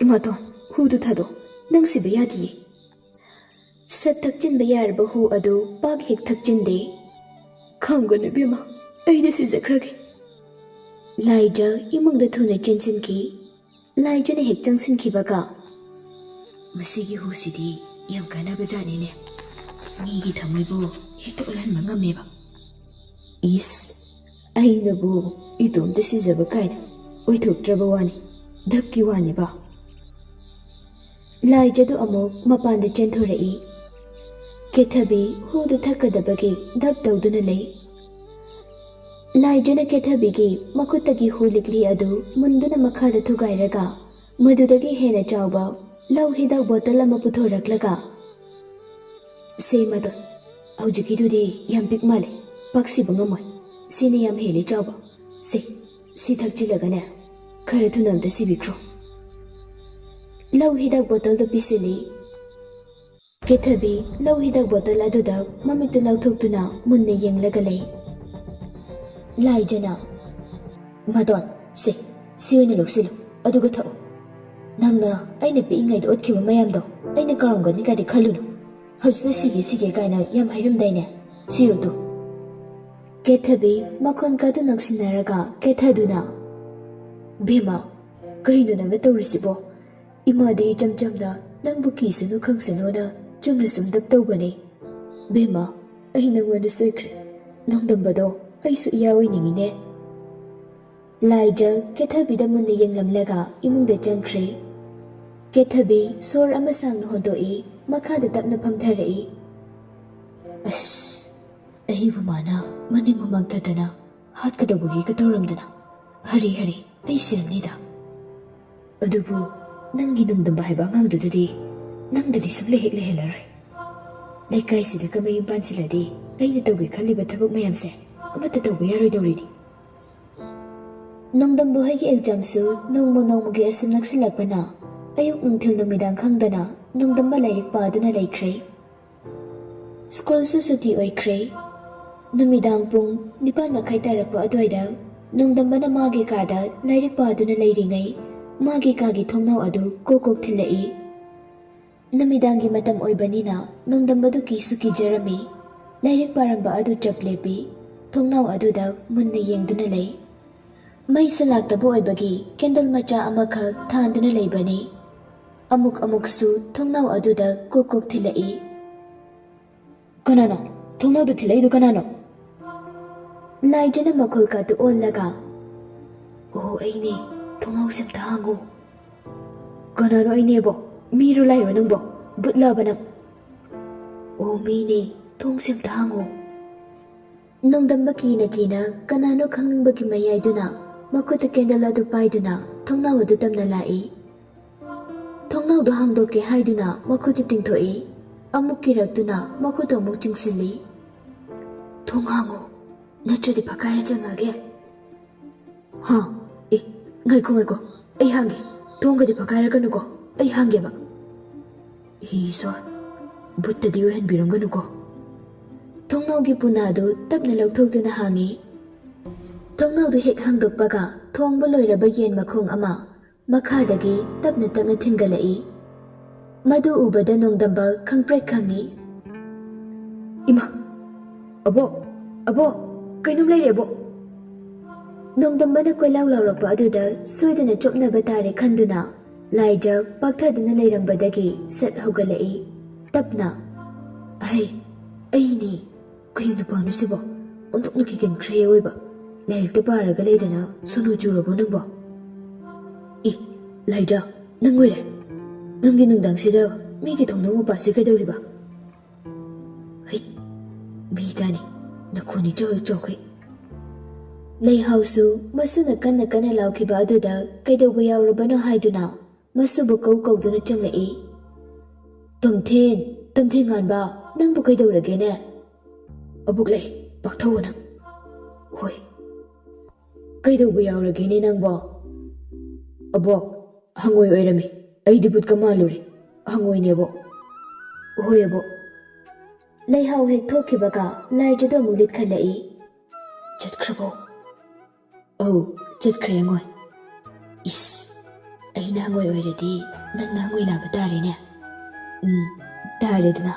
ꯏꯃꯥꯇꯣꯟ, ꯍꯨꯗꯨ ꯊꯥꯗꯣꯛ꯫ ꯅꯪ ꯁꯤꯕ ꯌꯥꯗꯤꯌꯦ꯫" ꯁꯠ ꯊꯛꯆꯤꯟꯕ ꯌꯥꯔꯕ ꯍꯨ ꯑꯗꯨ ꯄꯥꯛ ꯍꯦꯛ ꯊꯛꯆꯤꯟꯗꯦ꯫ "ꯈꯥꯝꯒꯅꯨ ꯏꯕꯦꯝꯃ, ꯑꯩꯗꯤ ꯁꯤꯖꯈ꯭ꯔꯒꯦ꯫" ꯂꯥꯏꯖ ꯏꯃꯨꯡꯗ ꯊꯨꯅ ꯆꯦꯟꯁꯤꯟꯈꯤ꯫ ꯂꯥꯏꯖꯅ ꯍꯦꯛ ꯆꯪꯁꯤꯟꯈꯤꯕꯒ, "ꯃꯁꯤꯒꯤ ꯍꯨꯁꯤꯗꯤ ꯌꯥꯝ ꯀꯥꯟꯅꯕ ꯖꯥꯠꯅꯤꯅꯦ꯫ ꯃꯤꯒꯤ ꯊꯃꯣꯏꯕꯨ ꯍꯦꯛꯇ ꯑꯣꯜꯍꯟꯕ ꯉꯝꯃꯦꯕ꯫" "ꯏꯁ, ꯑꯩꯅꯕꯨ ꯏꯇꯣꯝꯇ ꯁꯤꯖꯕ ꯀꯥꯏꯅ ꯑꯣꯏꯊꯣꯛꯇ꯭ꯔꯕ ꯋꯥꯅꯤ, ꯙꯞꯀꯤ ꯋꯥꯅꯤꯕ꯫" ꯂꯥꯏꯖꯗꯨ ꯑꯃꯨꯛ ꯃꯄꯥꯟꯗ ꯆꯦꯟꯊꯣꯔꯛꯏ꯫ ꯀꯦꯊꯕꯤ ꯍꯨꯗꯨ ꯊꯛꯀꯗꯕꯒꯤ ꯙꯞ ꯇꯧꯗꯨꯅ ꯂꯩ꯫ ꯂꯥꯏꯖꯅ ꯀꯦꯊꯕꯤꯒꯤ ꯃꯈꯨꯠꯇꯒꯤ ꯍꯨ ꯂꯤꯛꯂꯤ ꯑꯗꯨ ꯃꯨꯟꯗꯨꯅ ꯃꯈꯥꯗ ꯊꯨꯒꯥꯏꯔꯒ, ꯃꯗꯨꯗꯒꯤ ꯍꯦꯟꯅ ꯆꯥꯎꯕ ꯂꯧ ꯍꯤꯗꯥꯛ ꯕꯣꯇꯜ ꯑꯃ ꯄꯨꯊꯣꯔꯛꯂꯒ, "ꯁꯦ ꯏꯃꯥꯇꯣꯟ, "ꯍꯧꯖꯤꯛꯀꯤꯗꯨꯗꯤ ꯌꯥꯝ ꯄꯤꯛ ꯃꯥꯜꯂꯦ, ꯄꯥꯛ ꯁꯤꯕ ꯉꯝꯃꯣꯏ꯫ ꯁꯤꯅ ꯌꯥꯝ ꯍꯦꯜꯂꯤ ꯆꯥꯎꯕ꯫ ꯁꯦ, ꯁꯤ ꯊꯛꯆꯤꯜꯂꯒꯅꯦ, ꯈꯔ ꯊꯨꯅ ꯑꯝꯇ ꯁꯤꯕꯤꯈ꯭ꯔꯣ꯫" ꯂꯧ ꯍꯤꯗꯥꯛ ꯕꯣꯇꯜꯗꯨ ꯄꯤꯁꯤꯜꯂꯤ꯫ ꯀꯦꯊꯕꯤ ꯂꯧ ꯍꯤꯗꯥꯛ ꯕꯣꯇꯜ ꯑꯗꯨꯗ ꯃꯃꯤꯠꯇꯨ ꯂꯥꯎꯊꯣꯛꯇꯨꯅ ꯃꯨꯟꯅ ꯌꯦꯡꯂꯒ ꯂꯩ꯫ ꯂꯥꯏꯖꯅ, "ꯃꯗꯣꯟ, ꯁꯦ, ꯁꯤ ꯑꯣꯏꯅ ꯂꯧꯁꯤꯜꯂꯨ, ꯑꯗꯨꯒ ꯊꯛꯎ꯫ ꯅꯪꯅ ꯑꯩꯅ ꯄꯤꯛꯏꯉꯩꯗ ꯎꯠꯈꯤꯕ ꯃꯌꯥꯝꯗꯣ ꯑꯩꯅ ꯀꯥꯎꯔꯝꯒꯅꯤ ꯀꯥꯏꯗꯤ ꯈꯜꯂꯨꯅꯨ꯫ ꯍꯧꯖꯤꯛꯇ ꯁꯤꯒꯦ ꯁꯤꯒꯦ ꯀꯥꯏꯅ ꯌꯥꯝ ꯍꯥꯏꯔꯝꯗꯥꯏꯅꯦ? ꯁꯤꯔꯣ ꯇꯨ꯫" ꯀꯦꯊꯕꯤ ꯃꯈꯣꯟ ꯀꯥꯗꯨ ꯅꯛꯁꯤꯟꯅꯔꯒ ꯀꯦꯊꯗꯨꯅ, "ꯕꯦꯝꯃ, ꯀꯩꯅꯣ ꯅꯪꯅ ꯇꯧꯔꯤꯁꯤꯕꯣ? ꯏꯃꯥꯗꯤ ꯏꯆꯝ ꯆꯝꯅ ꯅꯪꯕꯨ ꯀꯤꯁꯅꯨ ꯈꯪꯁꯅꯨꯅ ꯆꯨꯝꯅ ꯁꯨꯝ ꯗꯞ ꯇꯧꯕꯅꯦ꯫ ꯕꯦꯝꯃ, ꯑꯩ ꯅꯪꯉꯣꯟꯗ ꯁꯣꯏꯈ꯭ꯔꯦ꯫ ꯅꯣꯡꯗꯝꯕꯗꯣ ꯑꯩꯁꯨ ꯏꯌꯥ ꯑꯣꯏꯅꯤꯡꯉꯤꯅꯦ꯫" ꯂꯥꯏꯖ ꯀꯦꯊꯕꯤꯗ ꯃꯨꯟꯅ ꯌꯦꯡꯂꯝꯂꯒ ꯏꯃꯨꯡꯗ ꯆꯪꯈ꯭ꯔꯦ꯫ ꯀꯦꯊꯕꯤ ꯁꯣꯔ ꯑꯃ ꯁꯥꯡꯅ ꯍꯣꯟꯗꯣꯛꯏ, ꯃꯈꯥꯗ ꯇꯞꯅ ꯐꯝꯊꯔꯛꯏ꯫ "ꯑꯁ, ꯑꯩꯕꯨ ꯃꯥꯅ ꯃꯅꯤꯡ ꯃꯃꯥꯡ ꯊꯗꯅ ꯍꯥꯠꯀꯗꯧꯕꯒꯤꯒ ꯇꯧꯔꯝꯗꯅ꯫ ꯍꯔꯦ ꯍꯔꯦ, ꯑꯩ ꯁꯤꯔꯝꯅꯤꯗ꯫ ꯑꯗꯨꯕꯨ ꯅꯪꯒꯤ ꯅꯣꯡꯗꯝꯕ ꯍꯥꯏꯕ ꯑꯉꯥꯡꯗꯨꯗꯗꯤ ꯅꯪꯗꯗꯤ ꯁꯨꯝ ꯂꯩꯍꯦꯛ ꯂꯩꯍꯜꯂꯔꯣꯏ꯫ ꯂꯩꯀꯥꯏꯁꯤꯗ ꯀꯃꯌꯨꯝ ꯄꯥꯟꯁꯤꯜꯂꯗꯤ ꯑꯩꯅ ꯇꯧꯒꯦ ꯈꯜꯂꯤꯕ ꯊꯕꯛ ꯃꯌꯥꯝꯁꯦ ꯑꯃꯠꯇ ꯇꯧꯕ ꯌꯥꯔꯣꯏꯗꯧꯔꯤꯅꯤ꯫" ꯅꯣꯡꯗꯝꯕ ꯍꯣꯏꯒꯤ ꯑꯦꯛꯖꯥꯝꯁꯨ ꯅꯣꯡꯃ ꯅꯣꯡꯃꯒꯤ ꯑꯁꯨꯝ ꯅꯛꯁꯤꯜꯂꯛꯄꯅ ꯑꯌꯨꯛ ꯅꯨꯡꯊꯤꯜ ꯅꯨꯃꯤꯗꯥꯡ ꯈꯪꯗꯅ ꯅꯣꯡꯗꯝꯕ ꯂꯥꯏꯔꯤꯛ ꯄꯥꯗꯨꯅ ꯂꯩꯈ꯭ꯔꯦ꯫ ꯁ꯭ꯀꯨꯜꯁꯨ ꯁꯨꯇꯤ ꯑꯣꯏꯈ꯭ꯔꯦ꯫ ꯅꯨꯃꯤꯗꯥꯡ ꯄꯨꯡ ꯅꯤꯄꯥꯟ ꯃꯈꯥꯏ ꯇꯥꯔꯛꯄ ꯑꯗꯨꯋꯥꯏꯗ ꯅꯣꯡꯗꯝꯕꯅ ꯃꯥꯒꯤ ꯀꯥꯗ ꯂꯥꯏꯔꯤꯛ ꯄꯥꯗꯨꯅ ꯂꯩꯔꯤꯉꯩ ꯃꯥꯒꯤ ꯀꯥꯒꯤ ꯊꯣꯡꯅꯥꯎ ꯑꯗꯨ ꯀꯣꯛ ꯀꯣꯛ ꯊꯤꯜꯂꯛꯏ꯫ ꯅꯨꯃꯤꯗꯥꯡꯒꯤ ꯃꯇꯝ ꯑꯣꯏꯕꯅꯤꯅ ꯅꯣꯡꯗꯝꯕꯗꯨ ꯀꯤꯁꯨ ꯀꯤꯖꯔꯝꯃꯤ꯫ ꯂꯥꯏꯔꯤꯛ ꯄꯥꯔꯝꯕ ꯑꯗꯨ ꯆꯞ ꯂꯦꯞꯄꯤ꯫ ꯊꯣꯡꯅꯥꯎ ꯑꯗꯨꯗ ꯃꯨꯟꯅ ꯌꯦꯡꯗꯨꯅ ꯂꯩ꯫ ꯃꯩꯁꯨ ꯂꯥꯛꯇꯕ ꯑꯣꯏꯕꯒꯤ ꯀꯦꯟꯗꯜ ꯃꯆꯥ ꯑꯃꯈꯛ ꯊꯥꯟꯗꯨꯅ ꯂꯩꯕꯅꯤ꯫ ꯑꯃꯨꯛ ꯑꯃꯨꯛꯁꯨ ꯊꯣꯡꯅꯥꯎ ꯑꯗꯨꯗ ꯀꯣꯛ ꯀꯣꯛ ꯊꯤꯜꯂꯛꯏ꯫ "ꯀꯅꯥꯅꯣ? ꯊꯣꯡꯅꯥꯎꯗ ꯊꯤꯜꯂꯛꯏꯗꯣ ꯀꯅꯥꯅꯣ?" ꯂꯥꯏꯖꯅ ꯃꯈꯣꯜ ꯀꯥꯗꯨ ꯑꯣꯜꯂꯒ, "ꯑꯣ, ꯑꯩꯅꯦ꯫ ꯊꯣꯡꯅꯥꯎꯁꯦ ꯑꯝꯇ ꯍꯥꯡꯉꯣ꯫" "ꯀꯅꯥꯅꯣ ꯑꯩꯅꯦꯕꯣ? ꯃꯤꯔꯣ ꯂꯥꯏꯔꯣ ꯅꯪꯕꯣ? ꯕꯨꯠꯂꯕ ꯅꯪ?" "ꯑꯣ, ꯃꯤꯅꯦ꯫ ꯊꯣꯡꯁꯦ ꯑꯝꯇ ꯍꯥꯡꯉꯣ꯫" ꯅꯣꯡꯗꯝꯕ ꯀꯤꯅ ꯀꯤꯅ ꯀꯅꯥꯅꯣ ꯈꯪꯅꯤꯡꯕꯒꯤ ꯃꯌꯥꯏꯗꯨꯅ ꯃꯈꯨꯠꯇ ꯀꯦꯟꯗꯜ ꯑꯗꯨ ꯄꯥꯏꯗꯨꯅ ꯊꯣꯡꯅꯥꯎ ꯑꯗꯨ ꯇꯝꯅ ꯂꯥꯛꯏ꯫ ꯊꯣꯡꯅꯥꯎꯗꯨ ꯍꯥꯡꯗꯣꯛꯀꯦ ꯍꯥꯏꯗꯨꯅ ꯃꯈꯨꯠꯇꯨ ꯇꯤꯡꯊꯣꯛꯏ꯫ ꯑꯃꯨꯛ ꯀꯤꯔꯛꯇꯨꯅ ꯃꯈꯨꯠꯇꯣ ꯑꯃꯨꯛ ꯆꯤꯡꯁꯤꯜꯂꯤ꯫ "ꯊꯣꯡ ꯍꯥꯡꯉꯣ, ꯅꯠꯇ꯭ꯔꯗꯤ ꯐꯛꯀꯥꯏꯔ ꯆꯪꯉꯛꯑꯒꯦ꯫" "ꯍꯥ? ꯑꯦ, ꯉꯥꯏꯈꯣ, ꯉꯥꯏꯈꯣ, ꯑꯩ ꯍꯥꯡꯒꯦ꯫ ꯊꯣꯡꯒꯗꯤ ꯐꯛꯀꯥꯏꯔꯛꯀꯅꯨꯀꯣ, ꯑꯩ ꯍꯥꯡꯒꯦꯕ꯫ ꯍꯤ ꯏꯁꯣꯔ, ꯕꯨꯠꯇꯗꯤ ꯑꯣꯏꯍꯟꯕꯤꯔꯝꯒꯅꯨꯀꯣ꯫" ꯊꯣꯡꯅꯥꯎꯒꯤ ꯄꯨꯅꯥꯗꯨ ꯇꯞꯅ ꯂꯧꯊꯣꯛꯇꯨꯅ ꯍꯥꯡꯉꯤ꯫ ꯊꯣꯡꯅꯥꯎꯗꯨ ꯍꯦꯛ ꯍꯥꯡꯗꯣꯛꯄꯒ ꯊꯣꯡꯕ ꯂꯣꯏꯔꯕ ꯌꯦꯟ ꯃꯈꯣꯡ ꯑꯃ ꯃꯈꯥꯗꯒꯤ ꯇꯞꯅ ꯇꯞꯅ ꯊꯤꯟꯒꯠꯂꯛꯏ꯫ ꯃꯗꯨ ꯎꯕꯗ ꯅꯣꯡꯗꯝꯕ ꯈꯪꯄ꯭ꯔꯦꯛ ꯈꯪꯉꯤ꯫ "ꯏꯃꯥ! ꯑꯕꯣꯛ! ꯑꯕꯣꯛ! ꯀꯩꯅꯣꯝ ꯂꯩꯔꯦ, ꯑꯕꯣꯛ!" ꯅꯣꯡꯗꯝꯕꯅ ꯀꯣꯏꯂꯥꯎ ꯂꯥꯎꯔꯛꯄ ꯑꯗꯨꯗ ꯁꯣꯏꯗꯅ ꯆꯣꯞꯅꯕ ꯇꯥꯔꯦ ꯈꯟꯗꯨꯅ ꯂꯥꯏꯖ ꯄꯥꯛꯊꯗꯨꯅ ꯂꯩꯔꯝꯕꯗꯒꯤ ꯁꯠ ꯍꯧꯒꯠꯂꯛꯏ꯫ ꯇꯞꯅ, "ꯑꯍꯩ, ꯑꯩꯅꯤ꯫ ꯀꯩ ꯅꯨꯄꯥꯅꯣ ꯁꯤꯕꯣ? ꯑꯣꯟꯊꯣꯛꯅ ꯀꯤꯒꯟꯈ꯭ꯔꯦ ꯑꯑꯣꯏꯕ꯫ ꯂꯥꯏꯔꯤꯛꯇ ꯄꯥꯔꯒ ꯂꯩꯗꯅ ꯁꯣꯅꯣ ꯆꯨꯔꯕꯣ ꯅꯪꯕꯣ?" "ꯏ, ꯂꯥꯏꯖ, ꯅꯪ ꯑꯣꯏꯔꯦ? ꯅꯪꯒꯤ ꯅꯨꯡꯗꯥꯡꯁꯤꯗ ꯃꯤꯒꯤ ꯊꯣꯡꯅꯥꯎ ꯃꯄꯥꯁꯤ ꯀꯩꯗꯧꯔꯤꯕ?" "ꯍꯩꯠ, ꯃꯤ ꯇꯥꯅꯤ, ꯅꯈꯣꯟ ꯏꯆꯥꯎ ꯍꯦꯛ ꯆꯥꯎꯈꯩ꯫" ꯂꯩꯍꯥꯎꯁꯨ ꯃꯁꯨꯅ ꯀꯟꯅ ꯀꯟꯅ ꯂꯥꯎꯈꯤꯕ ꯑꯗꯨꯗ ꯀꯩꯗꯧꯕ ꯌꯥꯎꯔꯕꯅꯣ ꯍꯥꯏꯗꯨꯅ ꯃꯁꯨꯕꯨ ꯀꯧ ꯀꯧꯗꯨꯅ ꯆꯪꯂꯛꯏ꯫ "ꯇꯣꯝꯊꯤꯟ, ꯇꯣꯝꯊꯤꯟ ꯉꯥꯟꯕ, ꯅꯪꯕꯨ ꯀꯩꯗꯧꯔꯒꯦꯅꯦ?" "ꯑꯕꯣꯛ ꯂꯩ, ꯄꯥꯛꯊꯧꯑꯣ ꯅꯪ꯫" "ꯍꯣꯏ꯫" "ꯀꯩꯗꯧꯕ ꯌꯥꯎꯔꯒꯦꯅꯦ ꯅꯪꯕꯣ?" "ꯑꯕꯣꯛ, ꯍꯪꯉꯣꯏ ꯑꯣꯏꯔꯝꯃꯤ꯫ ꯑꯩꯗꯤ ꯕꯨꯠꯀ ꯃꯥꯜꯂꯨꯔꯦ꯫ ꯍꯪꯉꯣꯏꯅꯦ, ꯑꯕꯣꯛ꯫" "ꯍꯣꯏ, ꯑꯕꯣꯛ꯫" ꯂꯩꯍꯥꯎ ꯍꯦꯛ ꯊꯣꯛꯈꯤꯕꯒ ꯂꯥꯏꯖꯗꯣ ꯑꯃꯨꯛ ꯂꯤꯠꯈꯠꯂꯛꯏ꯫ "ꯆꯠꯈ꯭ꯔꯕꯣ?" "ꯑꯧ, ꯆꯠꯈ꯭ꯔꯦ, ꯍꯪꯉꯣꯏ꯫" "ꯏꯁ, ꯑꯩꯅ ꯍꯪꯉꯣꯏ ꯑꯣꯏꯔꯗꯤ ꯅꯪꯅ ꯍꯪꯉꯣꯏ ꯂꯥꯕ ꯇꯥꯔꯦꯅꯦ꯫" "ꯎꯝ, ꯇꯥꯔꯦꯗꯅ꯫"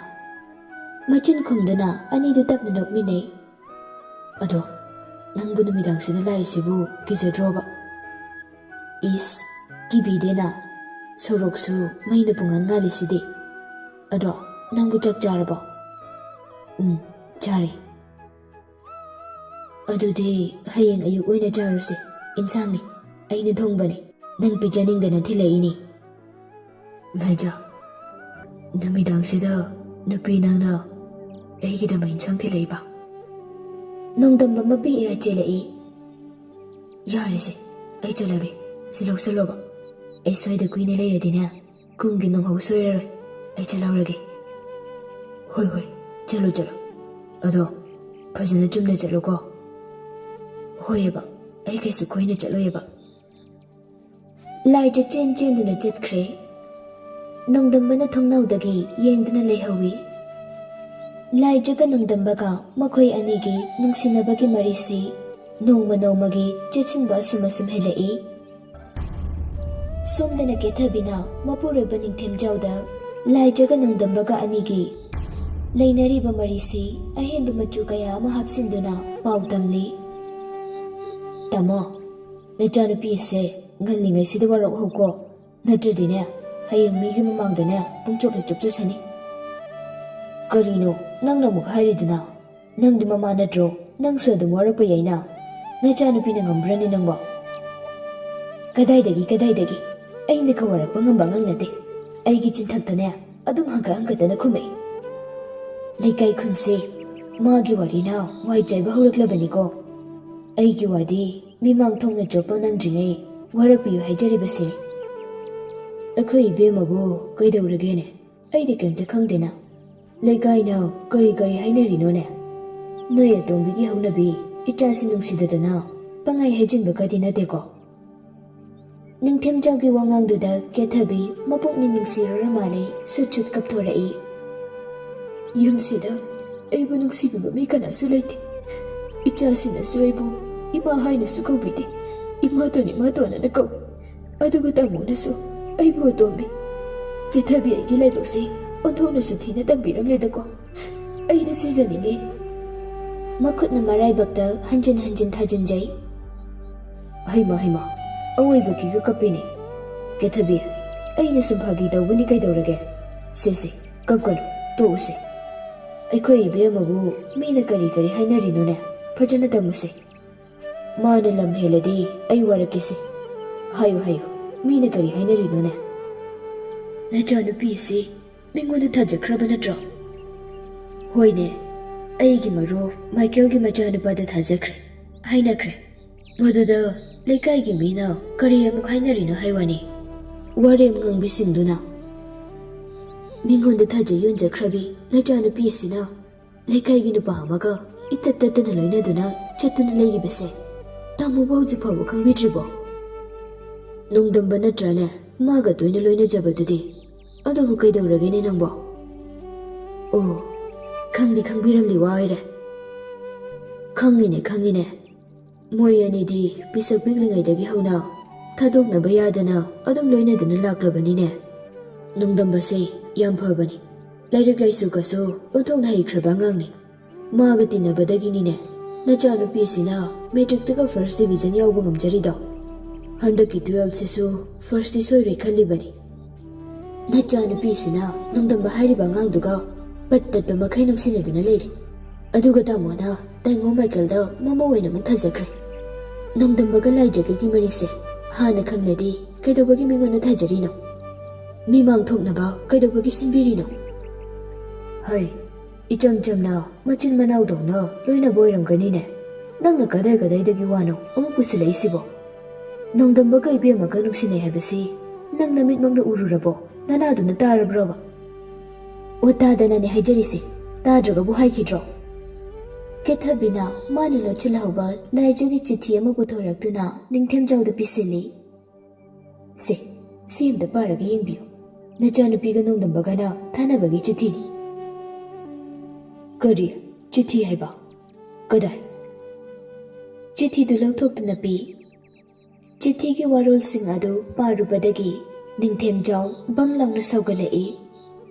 ꯃꯆꯤꯟ ꯈꯨꯝꯗꯨꯅ ꯑꯅꯤꯗꯨ ꯇꯞꯅ ꯅꯣꯛꯃꯤꯟꯅꯩ꯫ "ꯑꯗꯣ, ꯅꯪꯕꯨ ꯅꯨꯃꯤꯗꯥꯡꯁꯤꯗ ꯂꯥꯛꯏꯁꯤꯕꯨ ꯀꯤꯖꯗ꯭ꯔꯣꯕ?" "ꯏꯁ, ꯀꯤꯕꯤꯗꯦꯅ꯫ ꯁꯣꯔꯣꯛꯁꯨ ꯃꯩꯅ ꯄꯨꯡꯉꯥꯟ ꯉꯥꯜꯂꯤꯁꯤꯗꯤ꯫ ꯑꯗꯣ, ꯅꯪꯕꯨ ꯆꯥꯛ ꯆꯥꯔꯕꯣ?" "ꯎꯝ, ꯆꯥꯔꯦ꯫" "ꯑꯗꯨꯗꯤ ꯍꯌꯦꯡ ꯑꯌꯨꯛ ꯑꯣꯏꯅ ꯆꯥꯔꯨꯁꯦ꯫ ꯏꯟꯁꯥꯡꯅꯤ, ꯑꯩꯅ ꯊꯣꯡꯕꯅꯤ꯫ ꯅꯪ ꯄꯤꯖꯅꯤꯡꯗꯅ ꯊꯤꯜꯂꯛꯏꯅꯤ꯫" "ꯂꯥꯏꯖ, ꯅꯨꯃꯤꯗꯥꯡꯁꯤꯗ ꯅꯨꯄꯤ ꯅꯪꯅ ꯑꯩꯒꯤꯗꯃꯛ ꯏꯟꯁꯥꯡ ꯊꯤꯜꯂꯛꯏꯕ?" ꯅꯣꯡꯗꯝꯕ ꯃꯄꯤ ꯏꯔꯥ ꯆꯦꯜꯂꯛꯏ꯫ "ꯌꯥꯔꯦꯁꯦ, ꯑꯩ ꯆꯠꯂꯒꯦ꯫ ꯁꯤ ꯂꯧꯁꯜꯂꯣꯕ꯫ ꯑꯩ ꯁ꯭ꯋꯥꯏꯗ ꯀꯨꯏꯅ ꯂꯩꯔꯗꯤꯅꯦ, ꯀꯨꯝꯒꯤ ꯅꯣꯡꯍꯧ ꯁꯣꯏꯔꯔꯣꯏ꯫ ꯑꯩ ꯆꯠꯍꯧꯔꯒꯦ꯫" ꯍꯣꯏ, ꯍꯣꯏ, ꯆꯠꯂꯣ, ꯆꯠꯂꯣ꯫ ꯑꯗꯣ ꯐꯖꯅ ꯆꯨꯝꯅ ꯆꯠꯂꯨꯀꯣ꯫ ꯍꯣꯏꯑꯕ, ꯑꯩ ꯀꯩꯁꯨ ꯀꯨꯏꯅ ꯆꯠꯂꯣꯏꯑꯕ꯫ ꯂꯥꯏꯖ ꯆꯦꯟ ꯆꯦꯟꯗꯨꯅ ꯆꯠꯈ꯭ꯔꯦ꯫ ꯅꯣꯡꯗꯝꯕꯅ ꯊꯣꯡꯅꯥꯎꯗꯒꯤ ꯌꯦꯡꯗꯨꯅ ꯂꯩꯍꯧꯏ꯫ ꯂꯥꯏꯖꯒ ꯅꯣꯡꯗꯝꯕꯒ ꯃꯈꯣꯏ ꯑꯅꯤꯒꯤ ꯅꯨꯡꯁꯤꯅꯕꯒꯤ ꯃꯔꯤꯁꯤ ꯅꯣꯡꯃ ꯅꯣꯡꯃꯒꯤ ꯆꯦꯠꯁꯤꯟꯕ ꯑꯁꯨꯝ ꯑꯁꯨꯝ ꯍꯦꯜꯂꯛꯏ꯫ ꯁꯣꯝꯗꯅ ꯀꯦꯊꯕꯤꯅ ꯃꯄꯨꯔꯣꯏꯕ ꯅꯤꯡꯊꯦꯝꯖꯥꯎꯗ ꯂꯥꯏꯖꯒ ꯅꯣꯡꯗꯝꯕꯒ ꯑꯅꯤꯒꯤ ꯂꯩꯅꯔꯤꯕ ꯃꯔꯤꯁꯤ ꯑꯍꯦꯟꯕ ꯃꯆꯨ ꯀꯌꯥ ꯑꯃ ꯍꯥꯞꯆꯤꯟꯗꯨꯅ ꯄꯥꯎ ꯇꯝꯂꯤ꯫ "ꯇꯥꯃꯣ, ꯅꯆꯥꯅꯨꯄꯤꯁꯦ ꯉꯜꯂꯤꯉꯩꯁꯤꯗ ꯋꯥꯔꯛꯍꯧꯀꯣ, ꯅꯠꯇ꯭ꯔꯗꯤꯅꯦ ꯍꯌꯦꯡ ꯃꯤꯒꯤ ꯃꯃꯥꯡꯗꯅꯦ ꯄꯨꯡꯆꯣꯞ ꯍꯦꯛ ꯆꯣꯞꯆꯁꯅꯤ꯫" "ꯀꯔꯤꯅꯣ ꯅꯪꯅ ꯑꯃꯨꯛ ꯍꯥꯏꯔꯤꯗꯨꯅ? ꯅꯪꯗꯤ ꯃꯃꯥ ꯅꯠꯇ꯭ꯔꯣ? ꯅꯪꯁꯨ ꯑꯗꯨꯝ ꯋꯥꯔꯛꯄ ꯌꯥꯏꯅ꯫ ꯅꯆꯥꯅꯨꯄꯤꯅ ꯉꯝꯕ꯭ꯔꯅꯦ ꯅꯪꯕꯣ?" "ꯀꯗꯥꯏꯗꯒꯤ, ꯀꯗꯥꯏꯗꯒꯤ? ꯑꯩꯅ ꯈꯋꯥꯔꯛꯄ ꯉꯝꯕ ꯑꯉꯥꯡ ꯅꯠꯇꯦ꯫ ꯑꯩꯒꯤ ꯆꯤꯟꯊꯛꯇꯅꯦ ꯑꯗꯨꯝ ꯍꯪꯀꯠ ꯍꯪꯀꯠꯇꯅ ꯈꯨꯝꯃꯛꯏ꯫ ꯂꯩꯀꯥꯏ ꯈꯨꯟꯁꯦ ꯃꯥꯒꯤ ꯋꯥꯔꯤꯅ ꯋꯥꯏ ꯆꯥꯏꯕ ꯍꯧꯔꯛꯂꯕꯅꯤꯀꯣ꯫ ꯑꯩꯒꯤ ꯋꯥꯗꯤ ꯃꯤꯃꯥꯡ ꯊꯣꯡꯅ ꯆꯣꯞꯄ ꯅꯪꯗ꯭ꯔꯤꯉꯩ ꯋꯥꯔꯛꯄꯤꯌꯨ ꯍꯥꯏꯖꯔꯤꯕꯁꯤꯅꯤ꯫" "ꯑꯩꯈꯣꯏ ꯏꯕꯦꯝꯃꯕꯨ ꯀꯩꯗꯧꯔꯒꯦꯅꯦ? ꯑꯩꯗꯤ ꯀꯩꯝꯇ ꯈꯪꯗꯦꯅ꯫ ꯂꯩꯀꯥꯏꯅ ꯀꯔꯤ ꯀꯔꯤ ꯍꯥꯏꯅꯔꯤꯅꯣꯅꯦ? ꯅꯣꯏ ꯑꯇꯣꯝꯕꯤꯒꯤ ꯍꯧꯅꯕꯤ ꯏꯆꯥꯁꯤ ꯅꯨꯡꯁꯤꯗꯗꯅ ꯄꯪꯍꯥꯏ ꯍꯥꯏꯖꯤꯟꯕꯒꯗꯤ ꯅꯠꯇꯦꯀꯣ?" ꯅꯤꯡꯊꯦꯝꯖꯥꯎꯒꯤ ꯋꯥꯉꯥꯡꯗꯨꯗ ꯀꯦꯊꯕꯤ ꯃꯄꯨꯛꯅꯤꯡ ꯅꯨꯡꯁꯤꯔꯨꯔ ꯃꯥꯜꯂꯦ ꯁꯨꯠ ꯁꯨꯠ ꯀꯞꯊꯣꯔꯛꯏ꯫ "ꯌꯨꯝꯁꯤꯗ ꯑꯩꯕꯨ ꯅꯨꯡꯁꯤꯕꯤꯕ ꯃꯤ ꯀꯅꯥꯁꯨ ꯂꯩꯇꯦ꯫ ꯏꯆꯥꯁꯤꯡꯅꯁꯨ ꯑꯩꯕꯨ ꯏꯃꯥ ꯍꯥꯏꯅꯁꯨ ꯀꯧꯕꯤꯗꯦ꯫ ꯏꯃꯥꯇꯣꯟ, ꯏꯃꯥꯇꯣꯟ ꯑꯅ ꯀꯧꯏ꯫ ꯑꯗꯨꯒ ꯇꯥꯃꯣꯅꯁꯨ ꯑꯩꯕꯨ ꯑꯇꯣꯝꯕꯤ꯫ ꯀꯦꯊꯕꯤ, ꯑꯩꯒꯤ ꯂꯥꯏꯕꯛꯁꯦ ꯑꯣꯟꯊꯣꯛꯅꯁꯨ ꯊꯤꯅ ꯇꯝꯕꯤꯔꯝꯂꯦꯗꯀꯣ꯫ ꯑꯩꯗꯤ ꯁꯤꯖꯅꯤꯡꯉꯦ꯫" ꯃꯈꯨꯠꯅ ꯃꯔꯥꯏꯕꯛꯇ ꯍꯟꯖꯤꯟ ꯍꯟꯖꯤꯟ ꯊꯥꯖꯤꯟꯖꯩ꯫ "ꯍꯩꯃꯥ, ꯍꯩꯃꯥ, ꯑꯋꯣꯏꯕꯒꯤꯒ ꯀꯞꯄꯤꯅꯦ꯫ ꯀꯦꯊꯕꯤ, ꯑꯩꯅ ꯁꯨꯝ ꯐꯥꯒꯤ ꯇꯧꯕꯅꯤ ꯀꯩꯗꯧꯔꯒꯦ? ꯁꯦ, ꯁꯦ, ꯀꯞꯀꯅꯨ, ꯇꯣꯛꯎꯁꯦ꯫ ꯑꯩꯈꯣꯏ ꯏꯕꯦꯝꯃꯕꯨ ꯃꯤꯅ ꯀꯔꯤ ꯀꯔꯤ ꯍꯥꯏꯅꯔꯤꯅꯣꯅꯦ? ꯐꯖꯅ ꯇꯝꯃꯨꯁꯦ꯫ ꯃꯥꯅ ꯂꯝ ꯍꯦꯜꯂꯗꯤ ꯑꯩ ꯋꯥꯔꯛꯀꯦꯁꯦ꯫ ꯍꯥꯏꯌꯨ, ꯍꯥꯏꯌꯨ, ꯃꯤꯅ ꯀꯔꯤ ꯍꯥꯏꯅꯔꯤꯅꯣꯅꯦ?" "ꯅꯆꯥꯅꯨꯄꯤ ꯑꯁꯤ ꯃꯤꯉꯣꯟꯗ ꯊꯥꯖꯈ꯭ꯔꯕ ꯅꯠꯇ꯭ꯔꯣ?" "ꯍꯣꯏꯅꯦ, ꯑꯩꯒꯤ ꯃꯔꯨꯞ ꯃꯥꯏꯀꯦꯜꯒꯤ ꯃꯆꯥꯅꯨꯄꯥꯗ ꯊꯥꯖꯈ꯭ꯔꯦ, ꯍꯥꯏꯅꯈ꯭ꯔꯦ꯫ ꯃꯗꯨꯗ ꯂꯩꯀꯥꯏꯒꯤ ꯃꯤꯅ ꯀꯔꯤ ꯑꯃꯨꯛ ꯍꯥꯏꯅꯔꯤꯅꯣ ꯍꯥꯏ ꯋꯥꯅꯤ, ꯋꯥꯔꯦꯝ ꯉꯥꯡꯕꯤꯁꯤꯡꯗꯨꯅ꯫ ꯃꯤꯉꯣꯟꯗ ꯊꯥꯖ ꯌꯣꯟꯖꯈ꯭ꯔꯕꯤ ꯅꯆꯥꯅꯨꯄꯤ ꯑꯁꯤꯅ ꯂꯩꯀꯥꯏꯒꯤ ꯅꯨꯄꯥ ꯑꯃꯒ ꯏꯇꯠ ꯇꯠꯇꯅ ꯂꯣꯏꯅꯗꯨꯅ ꯆꯠꯇꯨꯅ ꯂꯩꯔꯤꯕꯁꯦ ꯇꯥꯃꯣꯕꯨ ꯍꯧꯖꯤꯛ ꯐꯥꯎꯕ ꯈꯪꯕꯤꯗ꯭ꯔꯤꯕꯣ? ꯅꯣꯡꯗꯝꯕ ꯅꯠꯇ꯭ꯔꯅꯦ ꯃꯥꯒ ꯇꯣꯏꯅ ꯂꯣꯏꯅꯖꯕꯗꯨꯗꯤ? ꯑꯗꯨꯕꯨ ꯀꯩꯗꯧꯔꯒꯦꯅꯦ ꯅꯪꯕꯣ? ꯑꯣ, ꯈꯪꯗꯤ ꯈꯪꯕꯤꯔꯝꯂꯤ ꯋꯥ ꯑꯣꯏꯔꯦ꯫ ꯈꯪꯉꯤꯅꯦ, ꯈꯪꯉꯤꯅꯦ꯫ ꯃꯣꯏ ꯑꯅꯤꯗꯤ ꯄꯤꯁꯛ ꯄꯤꯛꯂꯤꯉꯩꯗꯒꯤ ꯍꯧꯅ ꯊꯥꯗꯣꯛꯅꯕ ꯌꯥꯗꯅ ꯑꯗꯨꯝ ꯂꯣꯏꯅꯗꯨꯅ ꯂꯥꯛꯂꯕꯅꯤꯅꯦ꯫ ꯅꯣꯡꯗꯝꯕꯁꯦ ꯌꯥꯝ ꯐꯕꯅꯤ꯫ ꯂꯥꯏꯔꯤꯛ ꯂꯥꯏꯁꯨꯒꯁꯨ ꯑꯣꯟꯊꯣꯛꯅ ꯍꯩꯈ꯭ꯔꯕ ꯑꯉꯥꯡꯅꯤ꯫ ꯃꯥꯒ ꯇꯤꯟꯅꯕꯗꯒꯤꯅꯤꯅꯦ ꯅꯆꯥꯅꯨꯄꯤꯁꯤꯅ ꯃꯦꯇ꯭ꯔꯤꯛꯇꯒ ꯐꯥꯔꯁ ꯗꯤꯕꯤꯖꯟ ꯌꯥꯎꯕ ꯉꯝꯖꯔꯤꯗꯣ꯫ ꯍꯟꯗꯛꯀꯤ ꯇꯨꯌꯦꯜꯞꯁꯤꯁꯨ ꯐꯥꯔꯁꯇꯤ ꯁꯣꯏꯔꯣꯏ ꯈꯜꯂꯤꯕꯅꯤ꯫ ꯅꯆꯥꯅꯨꯄꯤꯁꯤꯅ ꯅꯣꯡꯗꯝꯕ ꯍꯥꯏꯔꯤꯕ ꯑꯉꯥꯡꯗꯨꯒ ꯄꯠ ꯇꯠꯄ ꯃꯈꯩ ꯅꯨꯡꯁꯤꯅꯗꯨꯅ ꯂꯩꯔꯦ꯫ ꯑꯗꯨꯒ ꯇꯥꯃꯣꯅ ꯇꯥꯏꯉꯣ ꯃꯥꯏꯀꯦꯜꯗ ꯃꯃꯧ ꯑꯣꯏꯅ ꯑꯃꯨꯛ ꯊꯥꯖꯈ꯭ꯔꯦ꯫ ꯅꯣꯡꯗꯝꯕꯒ ꯂꯥꯏꯖꯒꯒꯤ ꯃꯔꯤꯁꯦ ꯍꯥꯟꯅ ꯈꯪꯂꯗꯤ ꯀꯩꯗꯧꯕꯒꯤ ꯃꯤꯉꯣꯟꯗ ꯊꯥꯖꯔꯤꯅꯣ? ꯃꯤꯃꯥꯡ ꯊꯣꯛꯅꯕ ꯀꯩꯗꯧꯕꯒꯤ ꯁꯤꯟꯕꯤꯔꯤꯅꯣ? ꯍꯩ, ꯏꯆꯝ ꯆꯝꯅ ꯃꯆꯤꯟ ꯃꯅꯥꯎꯗꯧꯅ ꯂꯣꯏꯅꯕ ꯑꯣꯏꯔꯝꯒꯅꯤꯅꯦ꯫ ꯅꯪꯅ ꯀꯗꯥꯏ ꯀꯗꯥꯏꯗꯒꯤ ꯋꯥꯅꯣ ꯑꯃꯨꯛ ꯄꯨꯁꯤꯜꯂꯛꯏꯁꯤꯕꯣ? ꯅꯣꯡꯗꯝꯕꯒ ꯏꯕꯦꯝꯃꯒ ꯅꯨꯡꯁꯤꯅꯩ ꯍꯥꯏꯕꯁꯤ ꯅꯪ ꯅꯃꯤꯠꯃꯛꯅ ꯎꯔꯨꯔꯕꯣ? ꯅꯅꯥꯗꯨꯅ ꯇꯥꯔꯕ꯭ꯔꯣꯕ? ꯑꯣ, ꯇꯥꯗꯅꯅꯦ ꯍꯥꯏꯖꯔꯤꯁꯦ꯫ ꯇꯥꯗ꯭ꯔꯒꯕꯨ ꯍꯥꯏꯈꯤꯗ꯭ꯔꯣ? ꯀꯦꯊꯕꯤꯅ ꯃꯥꯅ ꯂꯣꯠꯁꯤꯜꯍꯧꯕ ꯂꯥꯏꯖꯒꯤ ꯆꯤꯊꯤ ꯑꯃ ꯄꯨꯊꯣꯔꯛꯇꯨꯅ ꯅꯤꯡꯊꯦꯝꯖꯥꯎꯗ ꯄꯤꯁꯤꯜꯂꯤ꯫ ꯁꯦ, ꯁꯤ ꯑꯝꯇ ꯄꯥꯔꯒ ꯌꯦꯡꯕꯤꯌꯨ꯫ ꯅꯆꯥꯅꯨꯄꯤꯒ ꯅꯣꯡꯗꯝꯕꯒꯅ ꯊꯥꯅꯕꯒꯤ ꯆꯤꯊꯤꯅꯤ꯫ ꯀꯔꯤ? ꯆꯤꯊꯤ ꯍꯥꯏꯕ? ꯀꯗꯥꯏ? ꯆꯤꯊꯤꯗꯨ ꯂꯧꯊꯣꯛꯇꯨꯅ ꯄꯤ꯫ ꯆꯤꯊꯤꯒꯤ ꯋꯥꯔꯣꯜꯁꯤꯡ ꯑꯗꯨ ꯄꯥꯔꯨꯕꯗꯒꯤ ꯅꯤꯡꯊꯦꯝꯖꯥꯎ ꯕꯪ ꯂꯥꯎꯅ ꯁꯧꯒꯠꯂꯛꯏ꯫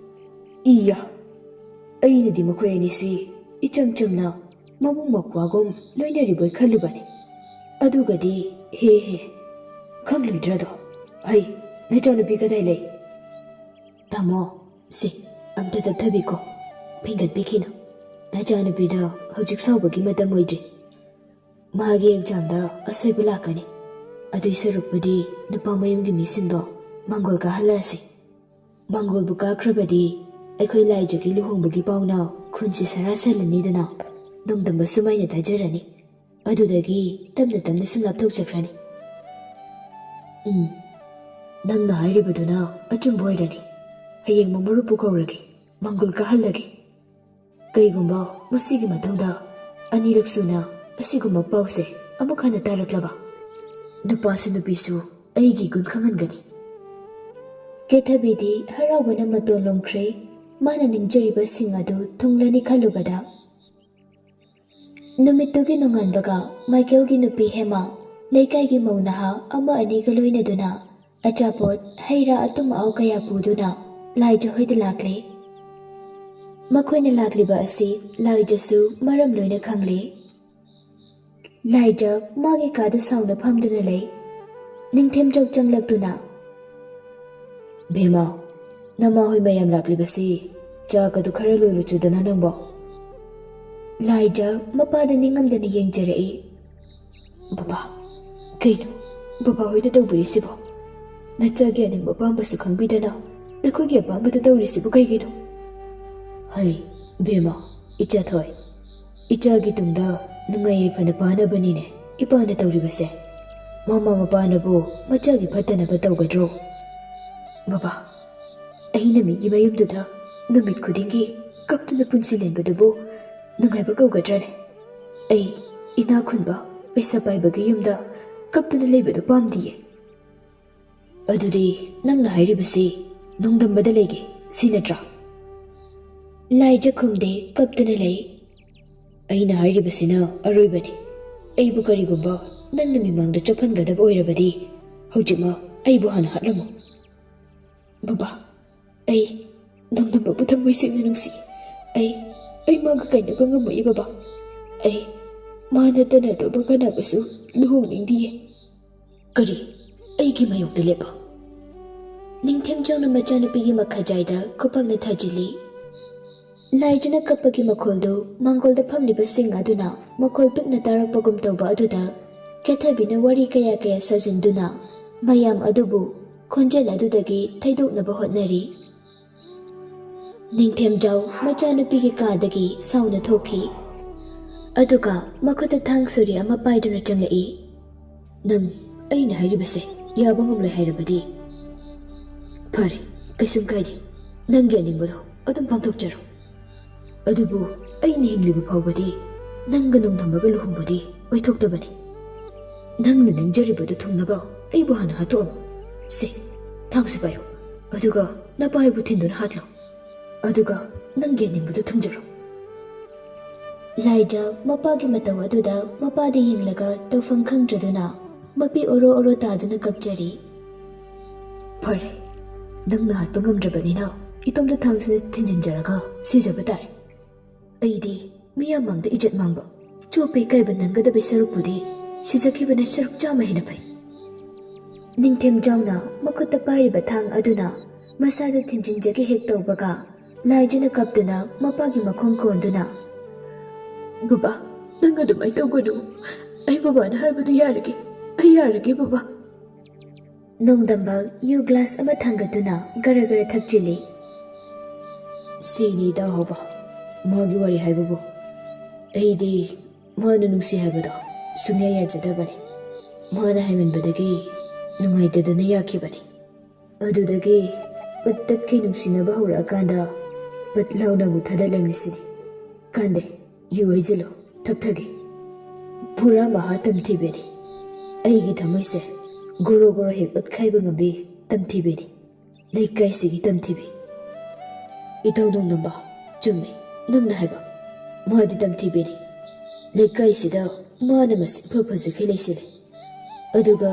ꯏꯌꯥ! ꯑꯩꯅꯗꯤ ꯃꯈꯣꯏ ꯑꯅꯤꯁꯤ ꯏꯆꯝ ꯆꯝꯅ ꯃꯕꯨꯡ ꯃꯧꯄ꯭ꯋꯥꯒꯨꯝ ꯂꯣꯏꯅꯔꯤꯕꯣꯏ ꯈꯜꯂꯨꯕꯅꯤ꯫ ꯑꯗꯨꯒꯗꯤ, ꯍꯦ ꯍꯦ, ꯈꯪꯂꯣꯏꯗ꯭ꯔꯗꯣ? ꯍꯩ, ꯅꯆꯥꯅꯨꯄꯤ ꯀꯗꯥꯏ ꯂꯩ? ꯇꯥꯃꯣ, ꯁꯦ, ꯑꯝꯇ ꯇꯞꯊꯕꯤꯀꯣ꯫ ꯐꯤꯡꯒꯠꯄꯤꯈꯤꯅꯨ꯫ ꯅꯆꯥꯅꯨꯄꯤꯗ ꯍꯧꯖꯤꯛ ꯁꯥꯎꯕꯒꯤ ꯃꯇꯝ ꯑꯣꯏꯗ꯭ꯔꯤ꯫ ꯃꯍꯥꯛꯀꯤ ꯑꯦꯛꯖꯥꯝꯗ ꯑꯁꯣꯏꯕ ꯂꯥꯛꯀꯅꯤ꯫ ꯑꯗꯨꯏ ꯁꯔꯨꯛꯄꯨꯗꯤ ꯅꯨꯄꯥ ꯃꯌꯨꯝꯒꯤ ꯃꯤꯁꯤꯡꯗꯣ ꯃꯥꯡꯒꯣꯜ ꯀꯥꯍꯜꯂꯛꯑꯁꯤ꯫ ꯃꯥꯡꯒꯣꯜꯕꯨ ꯀꯥꯈ꯭ꯔꯕꯗꯤ ꯑꯩꯈꯣꯏ ꯂꯥꯏꯖꯒꯤ ꯂꯨꯍꯣꯡꯕꯒꯤ ꯄꯥꯎꯅ ꯈꯨꯟꯁꯤ ꯁꯔꯥ ꯁꯜꯂꯅꯤꯗꯅ꯫ ꯅꯣꯡꯗꯝꯕꯁꯨ ꯃꯥꯏꯅ ꯇꯥꯖꯔꯅꯤ꯫ ꯑꯗꯨꯗꯒꯤ ꯇꯞꯅ ꯇꯞꯅ ꯁꯨꯝ ꯂꯥꯞꯊꯣꯛꯆꯈ꯭ꯔꯅꯤ꯫ ꯎꯝ, ꯅꯪꯅ ꯍꯥꯏꯔꯤꯕꯗꯨꯅ ꯑꯆꯨꯝꯕ ꯑꯣꯏꯔꯅꯤ꯫ ꯍꯌꯦꯡꯃꯛ ꯃꯔꯨꯞꯄꯨ ꯀꯧꯔꯒꯦ, ꯃꯪꯒꯣꯜ ꯀꯥꯍꯜꯂꯒꯦ꯫ ꯀꯩꯒꯨꯝꯕ ꯃꯁꯤꯒꯤ ꯃꯇꯨꯡꯗ ꯑꯅꯤꯔꯛ ꯁꯨꯅ ꯑꯁꯤꯒꯨꯝꯕ ꯄꯥꯎꯁꯦ ꯑꯃꯨꯛ ꯍꯟꯅ ꯇꯥꯔꯛꯂꯕ, ꯅꯨꯄꯥꯁꯨ ꯅꯨꯄꯤꯁꯨ ꯑꯩꯒꯤ ꯒꯨꯟ ꯈꯪꯍꯟꯒꯅꯤ꯫ ꯀꯦꯊꯕꯤꯗꯤ ꯍꯔꯥꯎꯕꯅ ꯃꯇꯣꯟ ꯂꯣꯝꯈ꯭ꯔꯦ꯫ ꯃꯥꯅ ꯅꯤꯡꯖꯔꯤꯕꯁꯤꯡ ꯑꯗꯨ ꯊꯨꯡꯂꯅꯤ ꯈꯜꯂꯨꯕꯗ꯫ ꯅꯨꯃꯤꯠꯇꯨꯒꯤ ꯅꯣꯡꯉꯥꯟꯕꯒ ꯃꯥꯏꯀꯦꯜꯒꯤ ꯅꯨꯄꯤ ꯍꯦꯃꯥ ꯂꯩꯀꯥꯏꯒꯤ ꯃꯧ ꯅꯍꯥ ꯑꯃ ꯑꯅꯤꯒ ꯂꯣꯏꯅꯗꯨꯅ ꯑꯆꯥꯄꯣꯠ, ꯍꯩ ꯔꯥ, ꯑꯇꯨꯝ ꯑꯍꯥꯎ ꯀꯌꯥ ꯄꯨꯗꯨꯅ ꯂꯥꯏꯖ ꯍꯣꯏꯗ ꯂꯥꯛꯂꯦ꯫ ꯃꯈꯣꯏꯅ ꯂꯥꯛꯂꯤꯕ ꯑꯁꯤ ꯂꯥꯏꯖꯁꯨ ꯃꯔꯝ ꯂꯣꯏꯅ ꯈꯪꯂꯦ꯫ ꯂꯥꯏꯖ ꯃꯥꯒꯤ ꯀꯥꯗ ꯁꯥꯎꯅ ꯐꯝꯗꯨꯅ ꯂꯩ꯫ ꯅꯤꯡꯊꯦꯝꯖꯧ ꯆꯪꯂꯛꯇꯨꯅ, "ꯚꯦꯃꯥ, ꯅꯃꯥ ꯍꯣꯏ ꯃꯌꯥꯝ ꯂꯥꯛꯂꯤꯕꯁꯤ ꯆꯥꯛ ꯑꯗꯨ ꯈꯔ ꯂꯣꯜꯂꯨꯆꯨꯗꯅ ꯅꯪꯕꯣ?" ꯂꯥꯏꯖ ꯃꯄꯥꯗ ꯅꯤꯡꯉꯝꯗꯅ ꯌꯦꯡꯖꯔꯛꯏ꯫ "ꯕꯕꯥ, ꯀꯩꯅꯣ ꯕꯕꯥ ꯍꯣꯏꯅ ꯇꯧꯕꯤꯔꯤꯁꯤꯕꯣ? ꯅꯆꯥꯒꯤ ꯑꯅꯤꯡꯕ ꯑꯄꯥꯝꯕꯁꯨ ꯈꯪꯕꯤꯗꯅ ꯅꯈꯣꯏꯒꯤ ꯑꯄꯥꯝꯕꯗ ꯇꯧꯔꯤꯁꯤꯕꯨ ꯀꯩꯒꯤꯅꯣ?" "ꯍꯩ, ꯕꯦꯃꯥ, ꯏꯆꯥ ꯊꯣꯏ, ꯏꯆꯥꯒꯤ ꯇꯨꯡꯗ ꯅꯨꯡꯉꯥꯏ ꯌꯥꯏꯐꯅ ꯄꯥꯟꯅꯕꯅꯤꯅꯦ ꯏꯄꯥꯅ ꯇꯧꯔꯤꯕꯁꯦ꯫ ꯃꯃꯥ ꯃꯄꯥꯅꯕꯨ ꯃꯆꯥꯒꯤ ꯐꯠꯇꯅꯕ ꯇꯧꯒꯗ꯭ꯔꯣ? ꯕꯕꯥ, ꯑꯩꯅ ꯃꯤꯒꯤ ꯃꯌꯨꯝꯗꯨꯗ ꯅꯨꯃꯤꯠ ꯈꯨꯗꯤꯡꯒꯤ ꯀꯞꯇꯨꯅ ꯄꯨꯟꯁꯤ ꯂꯦꯟꯕꯗꯨꯕꯨ ꯅꯨꯡꯉꯥꯏꯕ ꯀꯧꯒꯗ꯭ꯔꯅꯦ? ꯑꯩ ꯏꯅꯥꯛ ꯈꯨꯟꯕ, ꯄꯩꯁꯥ ꯄꯥꯏꯕꯒꯤ ꯌꯨꯝꯗ ꯀꯞꯇꯨꯅ ꯂꯩꯕꯗꯨ ꯄꯥꯝꯗꯤꯌꯦ꯫" "ꯑꯗꯨꯗꯤ ꯅꯪꯅ ꯍꯥꯏꯔꯤꯕꯁꯤ ꯅꯣꯡꯗꯝꯕꯗ ꯂꯩꯒꯦ, ꯁꯤ ꯅꯠꯇ꯭ꯔꯥ?" ꯂꯥꯏꯖ ꯈꯨꯝꯗꯦ, ꯀꯞꯇꯨꯅ ꯂꯩ꯫ "ꯑꯩꯅ ꯍꯥꯏꯔꯤꯕꯁꯤꯅ ꯑꯔꯣꯏꯕꯅꯤ꯫ ꯑꯩꯕꯨ ꯀꯔꯤꯒꯨꯝꯕ ꯅꯪꯅ ꯃꯤꯃꯥꯡꯗ ꯆꯣꯞꯍꯟꯒꯗꯕ ꯑꯣꯏꯔꯕꯗꯤ ꯍꯧꯖꯤꯛꯃꯛ ꯑꯩꯕꯨ ꯍꯥꯟꯅ ꯍꯥꯠꯂꯝꯃꯨ꯫" "ꯕꯕꯥ, ꯑꯩ ꯅꯣꯡꯗꯝꯕꯕꯨ ꯊꯃꯣꯏ ꯁꯦꯡꯅ ꯅꯨꯡꯁꯤ꯫ ꯑꯩ, ꯑꯩ ꯃꯥꯒ ꯀꯥꯏꯅꯕ ꯉꯝꯃꯣꯏꯌꯦ ꯕꯕꯥ꯫ ꯑꯩ ꯃꯥ ꯅꯠꯇꯅ ꯑꯇꯣꯞꯄ ꯀꯅꯥꯒꯁꯨ ꯂꯨꯍꯣꯡꯅꯤꯡꯗꯤꯌꯦ꯫" "ꯀꯔꯤ? ꯑꯩꯒꯤ ꯃꯥꯌꯣꯛꯇ ꯂꯦꯞꯄ?" ꯅꯤꯡꯊꯦꯝꯖꯧꯅ ꯃꯆꯥꯅꯨꯄꯤꯒꯤ ꯃꯈꯥꯖꯥꯏꯗ ꯈꯨꯄꯥꯛꯅ ꯊꯥꯖꯤꯜꯂꯤ꯫ ꯂꯥꯏꯖꯅ ꯀꯞꯄꯒꯤ ꯃꯈꯣꯜꯗꯨ ꯃꯥꯡꯒꯣꯜꯗ ꯐꯝꯂꯤꯕꯁꯤꯡ ꯑꯗꯨꯅ ꯃꯈꯣꯜ ꯄꯤꯛꯅ ꯇꯥꯔꯛꯄꯒꯨꯝ ꯇꯧꯕ ꯑꯗꯨꯗ ꯀꯦꯊꯕꯤꯅ ꯋꯥꯔꯤ ꯀꯌꯥ ꯀꯌꯥ ꯁꯥꯖꯤꯟꯗꯨꯅ ꯃꯌꯥꯝ ꯑꯗꯨꯕꯨ ꯈꯣꯟꯖꯦꯜ ꯑꯗꯨꯗꯒꯤ ꯊꯩꯗꯣꯛꯅꯕ ꯍꯣꯠꯅꯔꯤ꯫ ꯅꯤꯡꯊꯦꯝꯖꯥꯎ ꯃꯆꯥꯅꯨꯄꯤꯒꯤ ꯀꯥꯗꯒꯤ ꯁꯥꯎꯅ ꯊꯣꯛꯈꯤ꯫ ꯑꯗꯨꯒ ꯃꯈꯨꯠꯇ ꯊꯥꯡ ꯁꯣꯔꯤ ꯑꯃ ꯄꯥꯏꯗꯨꯅ ꯆꯪꯂꯛꯏ꯫ "ꯅꯪ ꯑꯩꯅ ꯍꯥꯏꯔꯤꯕꯁꯦ ꯌꯥꯕ ꯉꯝꯂꯣꯏ ꯍꯥꯏꯔꯕꯗꯤ? ꯐꯔꯦ, ꯀꯩꯁꯨꯝ ꯀꯥꯏꯗꯦ, ꯅꯪꯒꯤ ꯑꯅꯤꯡꯕꯗꯣ ꯑꯗꯨꯝ ꯄꯥꯡꯊꯣꯛꯆꯔꯣ꯫ ꯑꯗꯨꯕꯨ ꯑꯩꯅ ꯍꯤꯡꯂꯤꯕ ꯐꯥꯎꯕꯗꯤ ꯅꯪꯒ ꯅꯣꯡꯗꯝꯕꯒ ꯂꯨꯍꯣꯡꯕꯗꯤ ꯑꯣꯏꯊꯣꯛꯇꯕꯅꯤ꯫ ꯅꯪꯅ ꯅꯤꯡꯖꯔꯤꯕꯗꯨ ꯊꯨꯡꯅꯕ ꯑꯩꯕꯨ ꯍꯥꯟꯅ ꯍꯥꯠꯇꯣꯛꯑꯝꯃꯨ꯫ ꯁꯦ, ꯊꯥꯡꯁꯨ ꯄꯥꯏꯌꯨ꯫ ꯑꯗꯨꯒ ꯅꯄꯥ ꯑꯩꯕꯨ ꯊꯤꯟꯗꯨꯅ ꯍꯥꯠꯂꯣ꯫ ꯑꯗꯨꯒ ꯅꯪꯒꯤ ꯑꯅꯤꯡꯕꯗꯨ ꯊꯨꯡꯖꯔꯣ꯫ ꯂꯥꯏꯖ ꯃꯄꯥꯒꯤ ꯃꯇꯧ ꯑꯗꯨꯗ ꯃꯄꯥꯗ ꯌꯦꯡꯂꯒ ꯇꯧꯐꯝ ꯈꯪꯗ꯭ꯔꯗꯨꯅ ꯃꯄꯤ ꯑꯣꯔꯣ ꯑꯣꯔꯣ ꯇꯥꯗꯨꯅ ꯀꯞꯆꯔꯤ꯫ ꯐꯔꯦ, ꯅꯪꯅ ꯍꯥꯠꯄ ꯉꯝꯗ꯭ꯔꯕꯅꯤꯅ ꯏꯇꯣꯝꯇ ꯊꯥꯡꯁꯤꯅ ꯊꯤꯟꯖꯤꯟꯖꯔꯒ ꯁꯤꯖꯕ ꯇꯥꯔꯦ꯫ ꯑꯩꯗꯤ ꯃꯤꯌꯥꯝ ꯃꯥꯡꯗ ꯏꯖꯠ ꯃꯥꯡꯕ, ꯆꯣꯞꯄꯦ ꯏꯀꯥꯏꯕ ꯅꯪꯒꯗꯕꯩ ꯁꯔꯨꯛꯄꯨꯗꯤ ꯁꯤꯖꯈꯤꯕꯅ ꯁꯔꯨꯛ ꯆꯥꯝꯃ ꯍꯦꯟꯅ ꯐꯩ꯫ ꯅꯤꯡꯊꯦꯝꯖꯥꯎꯅ ꯃꯈꯨꯠꯇ ꯄꯥꯏꯔꯤꯕ ꯊꯥꯡ ꯑꯗꯨꯅ ꯃꯁꯥꯗ ꯊꯤꯟꯖꯤꯟꯖꯒꯦ ꯍꯦꯛ ꯇꯧꯕꯒ, ꯂꯥꯏꯖꯅ ꯀꯞꯇꯨꯅ ꯃꯄꯥꯒꯤ ꯃꯈꯣꯡ ꯀꯣꯟꯗꯨꯅ, "ꯕꯕꯥ, ꯅꯪ ꯑꯗꯨꯃꯥꯏꯅ ꯇꯧꯒꯅꯨ꯫ ꯑꯩ ꯕꯕꯥꯅ ꯍꯥꯏꯕꯗꯨ ꯌꯥꯔꯒꯦ꯫ ꯑꯩ ꯌꯥꯔꯒꯦ, ꯕꯕꯥ꯫" ꯅꯣꯡꯗꯝꯕ ꯌꯨ ꯒ꯭ꯂꯥꯁ ꯑꯃ ꯊꯥꯡꯒꯠꯇꯨꯅ ꯒꯔ ꯒꯔ ꯊꯛꯆꯤꯜꯂꯤ꯫ "ꯁꯤꯅꯤ ꯏꯇꯥꯎ ꯍꯥꯎꯕ, ꯃꯥꯒꯤ ꯋꯥꯔꯤ ꯍꯥꯏꯕꯕꯨ꯫ ꯑꯩꯗꯤ ꯃꯥꯅ ꯅꯨꯡꯁꯤ ꯍꯥꯏꯕꯗꯣ ꯁꯨꯡꯌꯥ ꯌꯥꯖꯗꯕꯅꯤ꯫ ꯃꯥꯅ ꯍꯥꯏꯃꯟꯕꯗꯒꯤ ꯅꯨꯡꯉꯥꯏꯇꯗꯅ ꯌꯥꯈꯤꯕꯅꯤ꯫ ꯑꯗꯨꯗꯒꯤ ꯄꯠ ꯇꯠꯈꯩ ꯅꯨꯡꯁꯤꯅꯕ ꯍꯧꯔꯛꯑꯀꯥꯟꯗ ꯄꯠ ꯂꯥꯎꯅ ꯑꯃꯨꯛ ꯊꯥꯗꯠꯂꯝꯂꯤꯁꯤꯅꯤ꯫ ꯀꯥꯟꯗꯦ, ꯌꯨ ꯍꯩꯖꯤꯜꯂꯣ, ꯊꯛꯊꯒꯦ꯫ ꯄꯨꯔꯥ ꯃꯍꯥ ꯇꯝꯊꯤꯕꯤꯅꯤ꯫ ꯑꯩꯒꯤ ꯊꯃꯣꯏꯁꯦ ꯒꯣꯔꯣ ꯒꯣꯔꯣ ꯍꯦꯛ ꯑꯣꯠꯈꯥꯏꯕ ꯉꯝꯕꯤ ꯇꯝꯊꯤꯕꯤꯅꯤ꯫ ꯂꯩꯀꯥꯏꯁꯤꯒꯤ ꯇꯝꯊꯤꯕꯤ꯫" "ꯏꯇꯥꯎ ꯅꯣꯡꯗꯝꯕ, ꯆꯨꯝꯃꯤ ꯅꯪꯅ ꯍꯥꯏꯕ꯫ ꯃꯥꯗꯤ ꯇꯝꯊꯤꯕꯤꯅꯤ꯫ ꯂꯩꯀꯥꯏꯁꯤꯗ ꯃꯥꯅ ꯃꯁꯛ ꯏꯐ ꯐꯖꯈꯩ ꯂꯩꯁꯤꯜꯂꯤ꯫ ꯑꯗꯨꯒ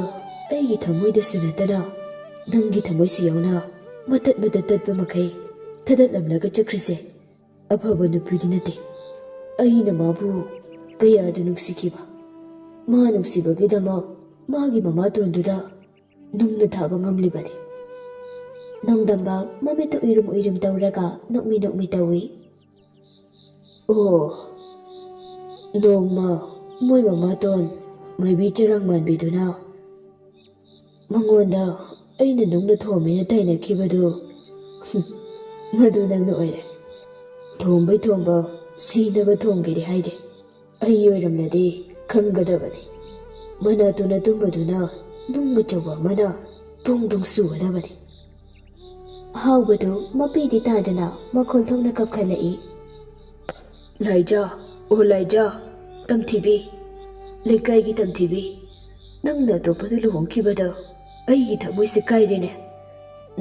ꯑꯩꯒꯤ ꯊꯃꯣꯏꯗꯁꯨ ꯅꯠꯇꯅ ꯅꯪꯒꯤ ꯊꯃꯣꯏꯁꯨ ꯌꯥꯎꯅ ꯃꯇꯠ ꯃꯇꯠ ꯇꯠꯄ ꯃꯈꯩ ꯊꯗꯠꯂꯝꯂꯒ ꯆꯠꯈ꯭ꯔꯤꯁꯦ ꯑꯐꯕ ꯅꯨꯄꯤꯗꯤ ꯅꯠꯇꯦ꯫ ꯑꯩꯅ ꯃꯥꯕꯨ ꯀꯌꯥꯗ ꯅꯨꯡꯁꯤꯈꯤꯕ꯫ ꯃꯥ ꯅꯨꯡꯁꯤꯕꯒꯤꯗꯃꯛ ꯃꯥꯒꯤ ꯃꯃꯥꯇꯣꯟꯗꯨꯗ ꯅꯨꯡꯅ ꯊꯥꯕ ꯉꯝꯂꯤꯕꯅꯤ꯫" ꯅꯣꯡꯗꯝꯕ ꯃꯃꯤꯠꯇ ꯎꯏꯔꯨꯝ ꯎꯏꯔꯨꯝ ꯇꯧꯔꯒ ꯅꯣꯛꯃꯤ ꯅꯣꯛꯃꯤ ꯇꯧꯏ꯫ "ꯑꯣ, ꯅꯣꯡꯃ ꯃꯣꯏ ꯃꯃꯥꯇꯣꯟ ꯃꯥꯏꯕꯤ ꯆꯔꯥꯡ ꯃꯥꯟꯕꯤꯗꯨꯅ ꯃꯉꯣꯟꯗ ꯑꯩꯅ ꯅꯨꯡꯅ ꯊꯣꯝꯃꯦꯅ ꯇꯥꯏꯅꯈꯤꯕꯗꯨ, ꯍꯨꯝ, ꯃꯗꯨ ꯅꯪꯅ ꯑꯣꯏꯔꯦ꯫ ꯊꯣꯝꯕꯩ ꯊꯣꯝꯕ, ꯁꯤꯅꯕ ꯊꯣꯝꯒꯦꯗꯤ ꯍꯥꯏꯗꯦ꯫ ꯑꯩ ꯑꯣꯏꯔꯝꯂꯗꯤ ꯈꯪꯒꯗꯕꯅꯤ꯫ ꯃꯅꯥꯇꯣꯟ ꯑꯇꯨꯝꯕꯗꯨꯅ ꯅꯨꯡ ꯑꯆꯧꯕ ꯑꯃꯅ ꯇꯣꯡ ꯇꯣꯡ ꯁꯨꯒꯗꯕꯅꯤ꯫" ꯑꯍꯥꯎꯕꯗꯨ ꯃꯄꯤꯗꯤ ꯇꯥꯗꯨꯅ ꯃꯈꯣꯜ ꯊꯣꯛꯅ ꯀꯞꯈꯠꯂꯛꯏ꯫ "ꯂꯥꯏꯖꯥ, ꯑꯣ ꯂꯥꯏꯖꯥ, ꯇꯝꯊꯤꯕꯤ, ꯂꯩꯀꯥꯏꯒꯤ ꯇꯝꯊꯤꯕꯤ, ꯅꯪꯅ ꯑꯇꯣꯞꯄꯗ ꯂꯨꯍꯣꯡꯈꯤꯕꯗꯣ ꯑꯩꯒꯤ ꯊꯃꯣꯏꯁꯦ ꯀꯥꯏꯔꯦꯅꯦ꯫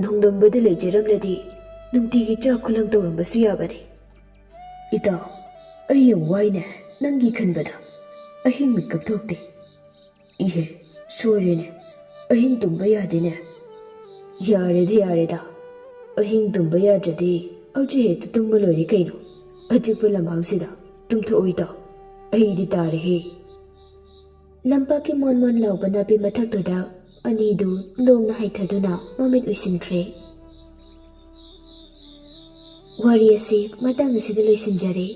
ꯅꯣꯡꯗꯝꯕꯗ ꯂꯩꯖꯔꯝꯂꯗꯤ ꯅꯨꯡꯇꯤꯒꯤ ꯆꯥꯛ ꯈꯨꯂꯪ ꯇꯧꯔꯝꯕꯁꯨ ꯌꯥꯕꯅꯤ꯫ ꯏꯇꯥꯎ, ꯑꯩ ꯌꯥꯝ ꯋꯥꯏꯅꯦ ꯅꯪꯒꯤ ꯈꯟꯕꯗ꯫ ꯑꯍꯤꯡ ꯃꯤꯀꯞ ꯊꯣꯛꯇꯦ꯫ ꯏꯍꯦ, ꯁꯣꯏꯔꯦꯅꯦ, ꯑꯍꯤꯡ ꯇꯨꯝꯕ ꯌꯥꯗꯦꯅꯦ꯫ ꯌꯥꯔꯦꯗ, ꯌꯥꯔꯦꯗ, ꯑꯍꯤꯡ ꯇꯨꯝꯕ ꯌꯥꯗ꯭ꯔꯗꯤ ꯍꯧꯖꯤꯛ ꯍꯦꯛꯇ ꯇꯨꯝꯕ ꯂꯣꯏꯔꯦ ꯀꯩꯅꯣ꯫ ꯑꯆꯤꯛꯄ ꯂꯝꯍꯥꯡꯁꯤꯗ ꯇꯨꯝꯊꯣꯛꯑꯣꯏ ꯇꯥꯎ, ꯑꯩꯗꯤ ꯇꯥꯔꯦꯍꯦ꯫" ꯂꯝꯄꯥꯛꯀꯤ ꯃꯣꯟ ꯃꯣꯟ ꯂꯥꯎꯕ ꯅꯥꯄꯤ ꯃꯊꯛꯇꯨꯗ ꯑꯅꯤꯗꯨ ꯂꯣꯡꯅ ꯍꯥꯏꯊꯗꯨꯅ ꯃꯃꯤꯠ ꯎꯏꯁꯤꯟꯈ꯭ꯔꯦ꯫ ꯋꯥꯔꯤ ꯑꯁꯤ ꯃꯇꯥꯡ ꯑꯁꯤꯗ ꯂꯣꯏꯁꯤꯟꯖꯔꯦ꯫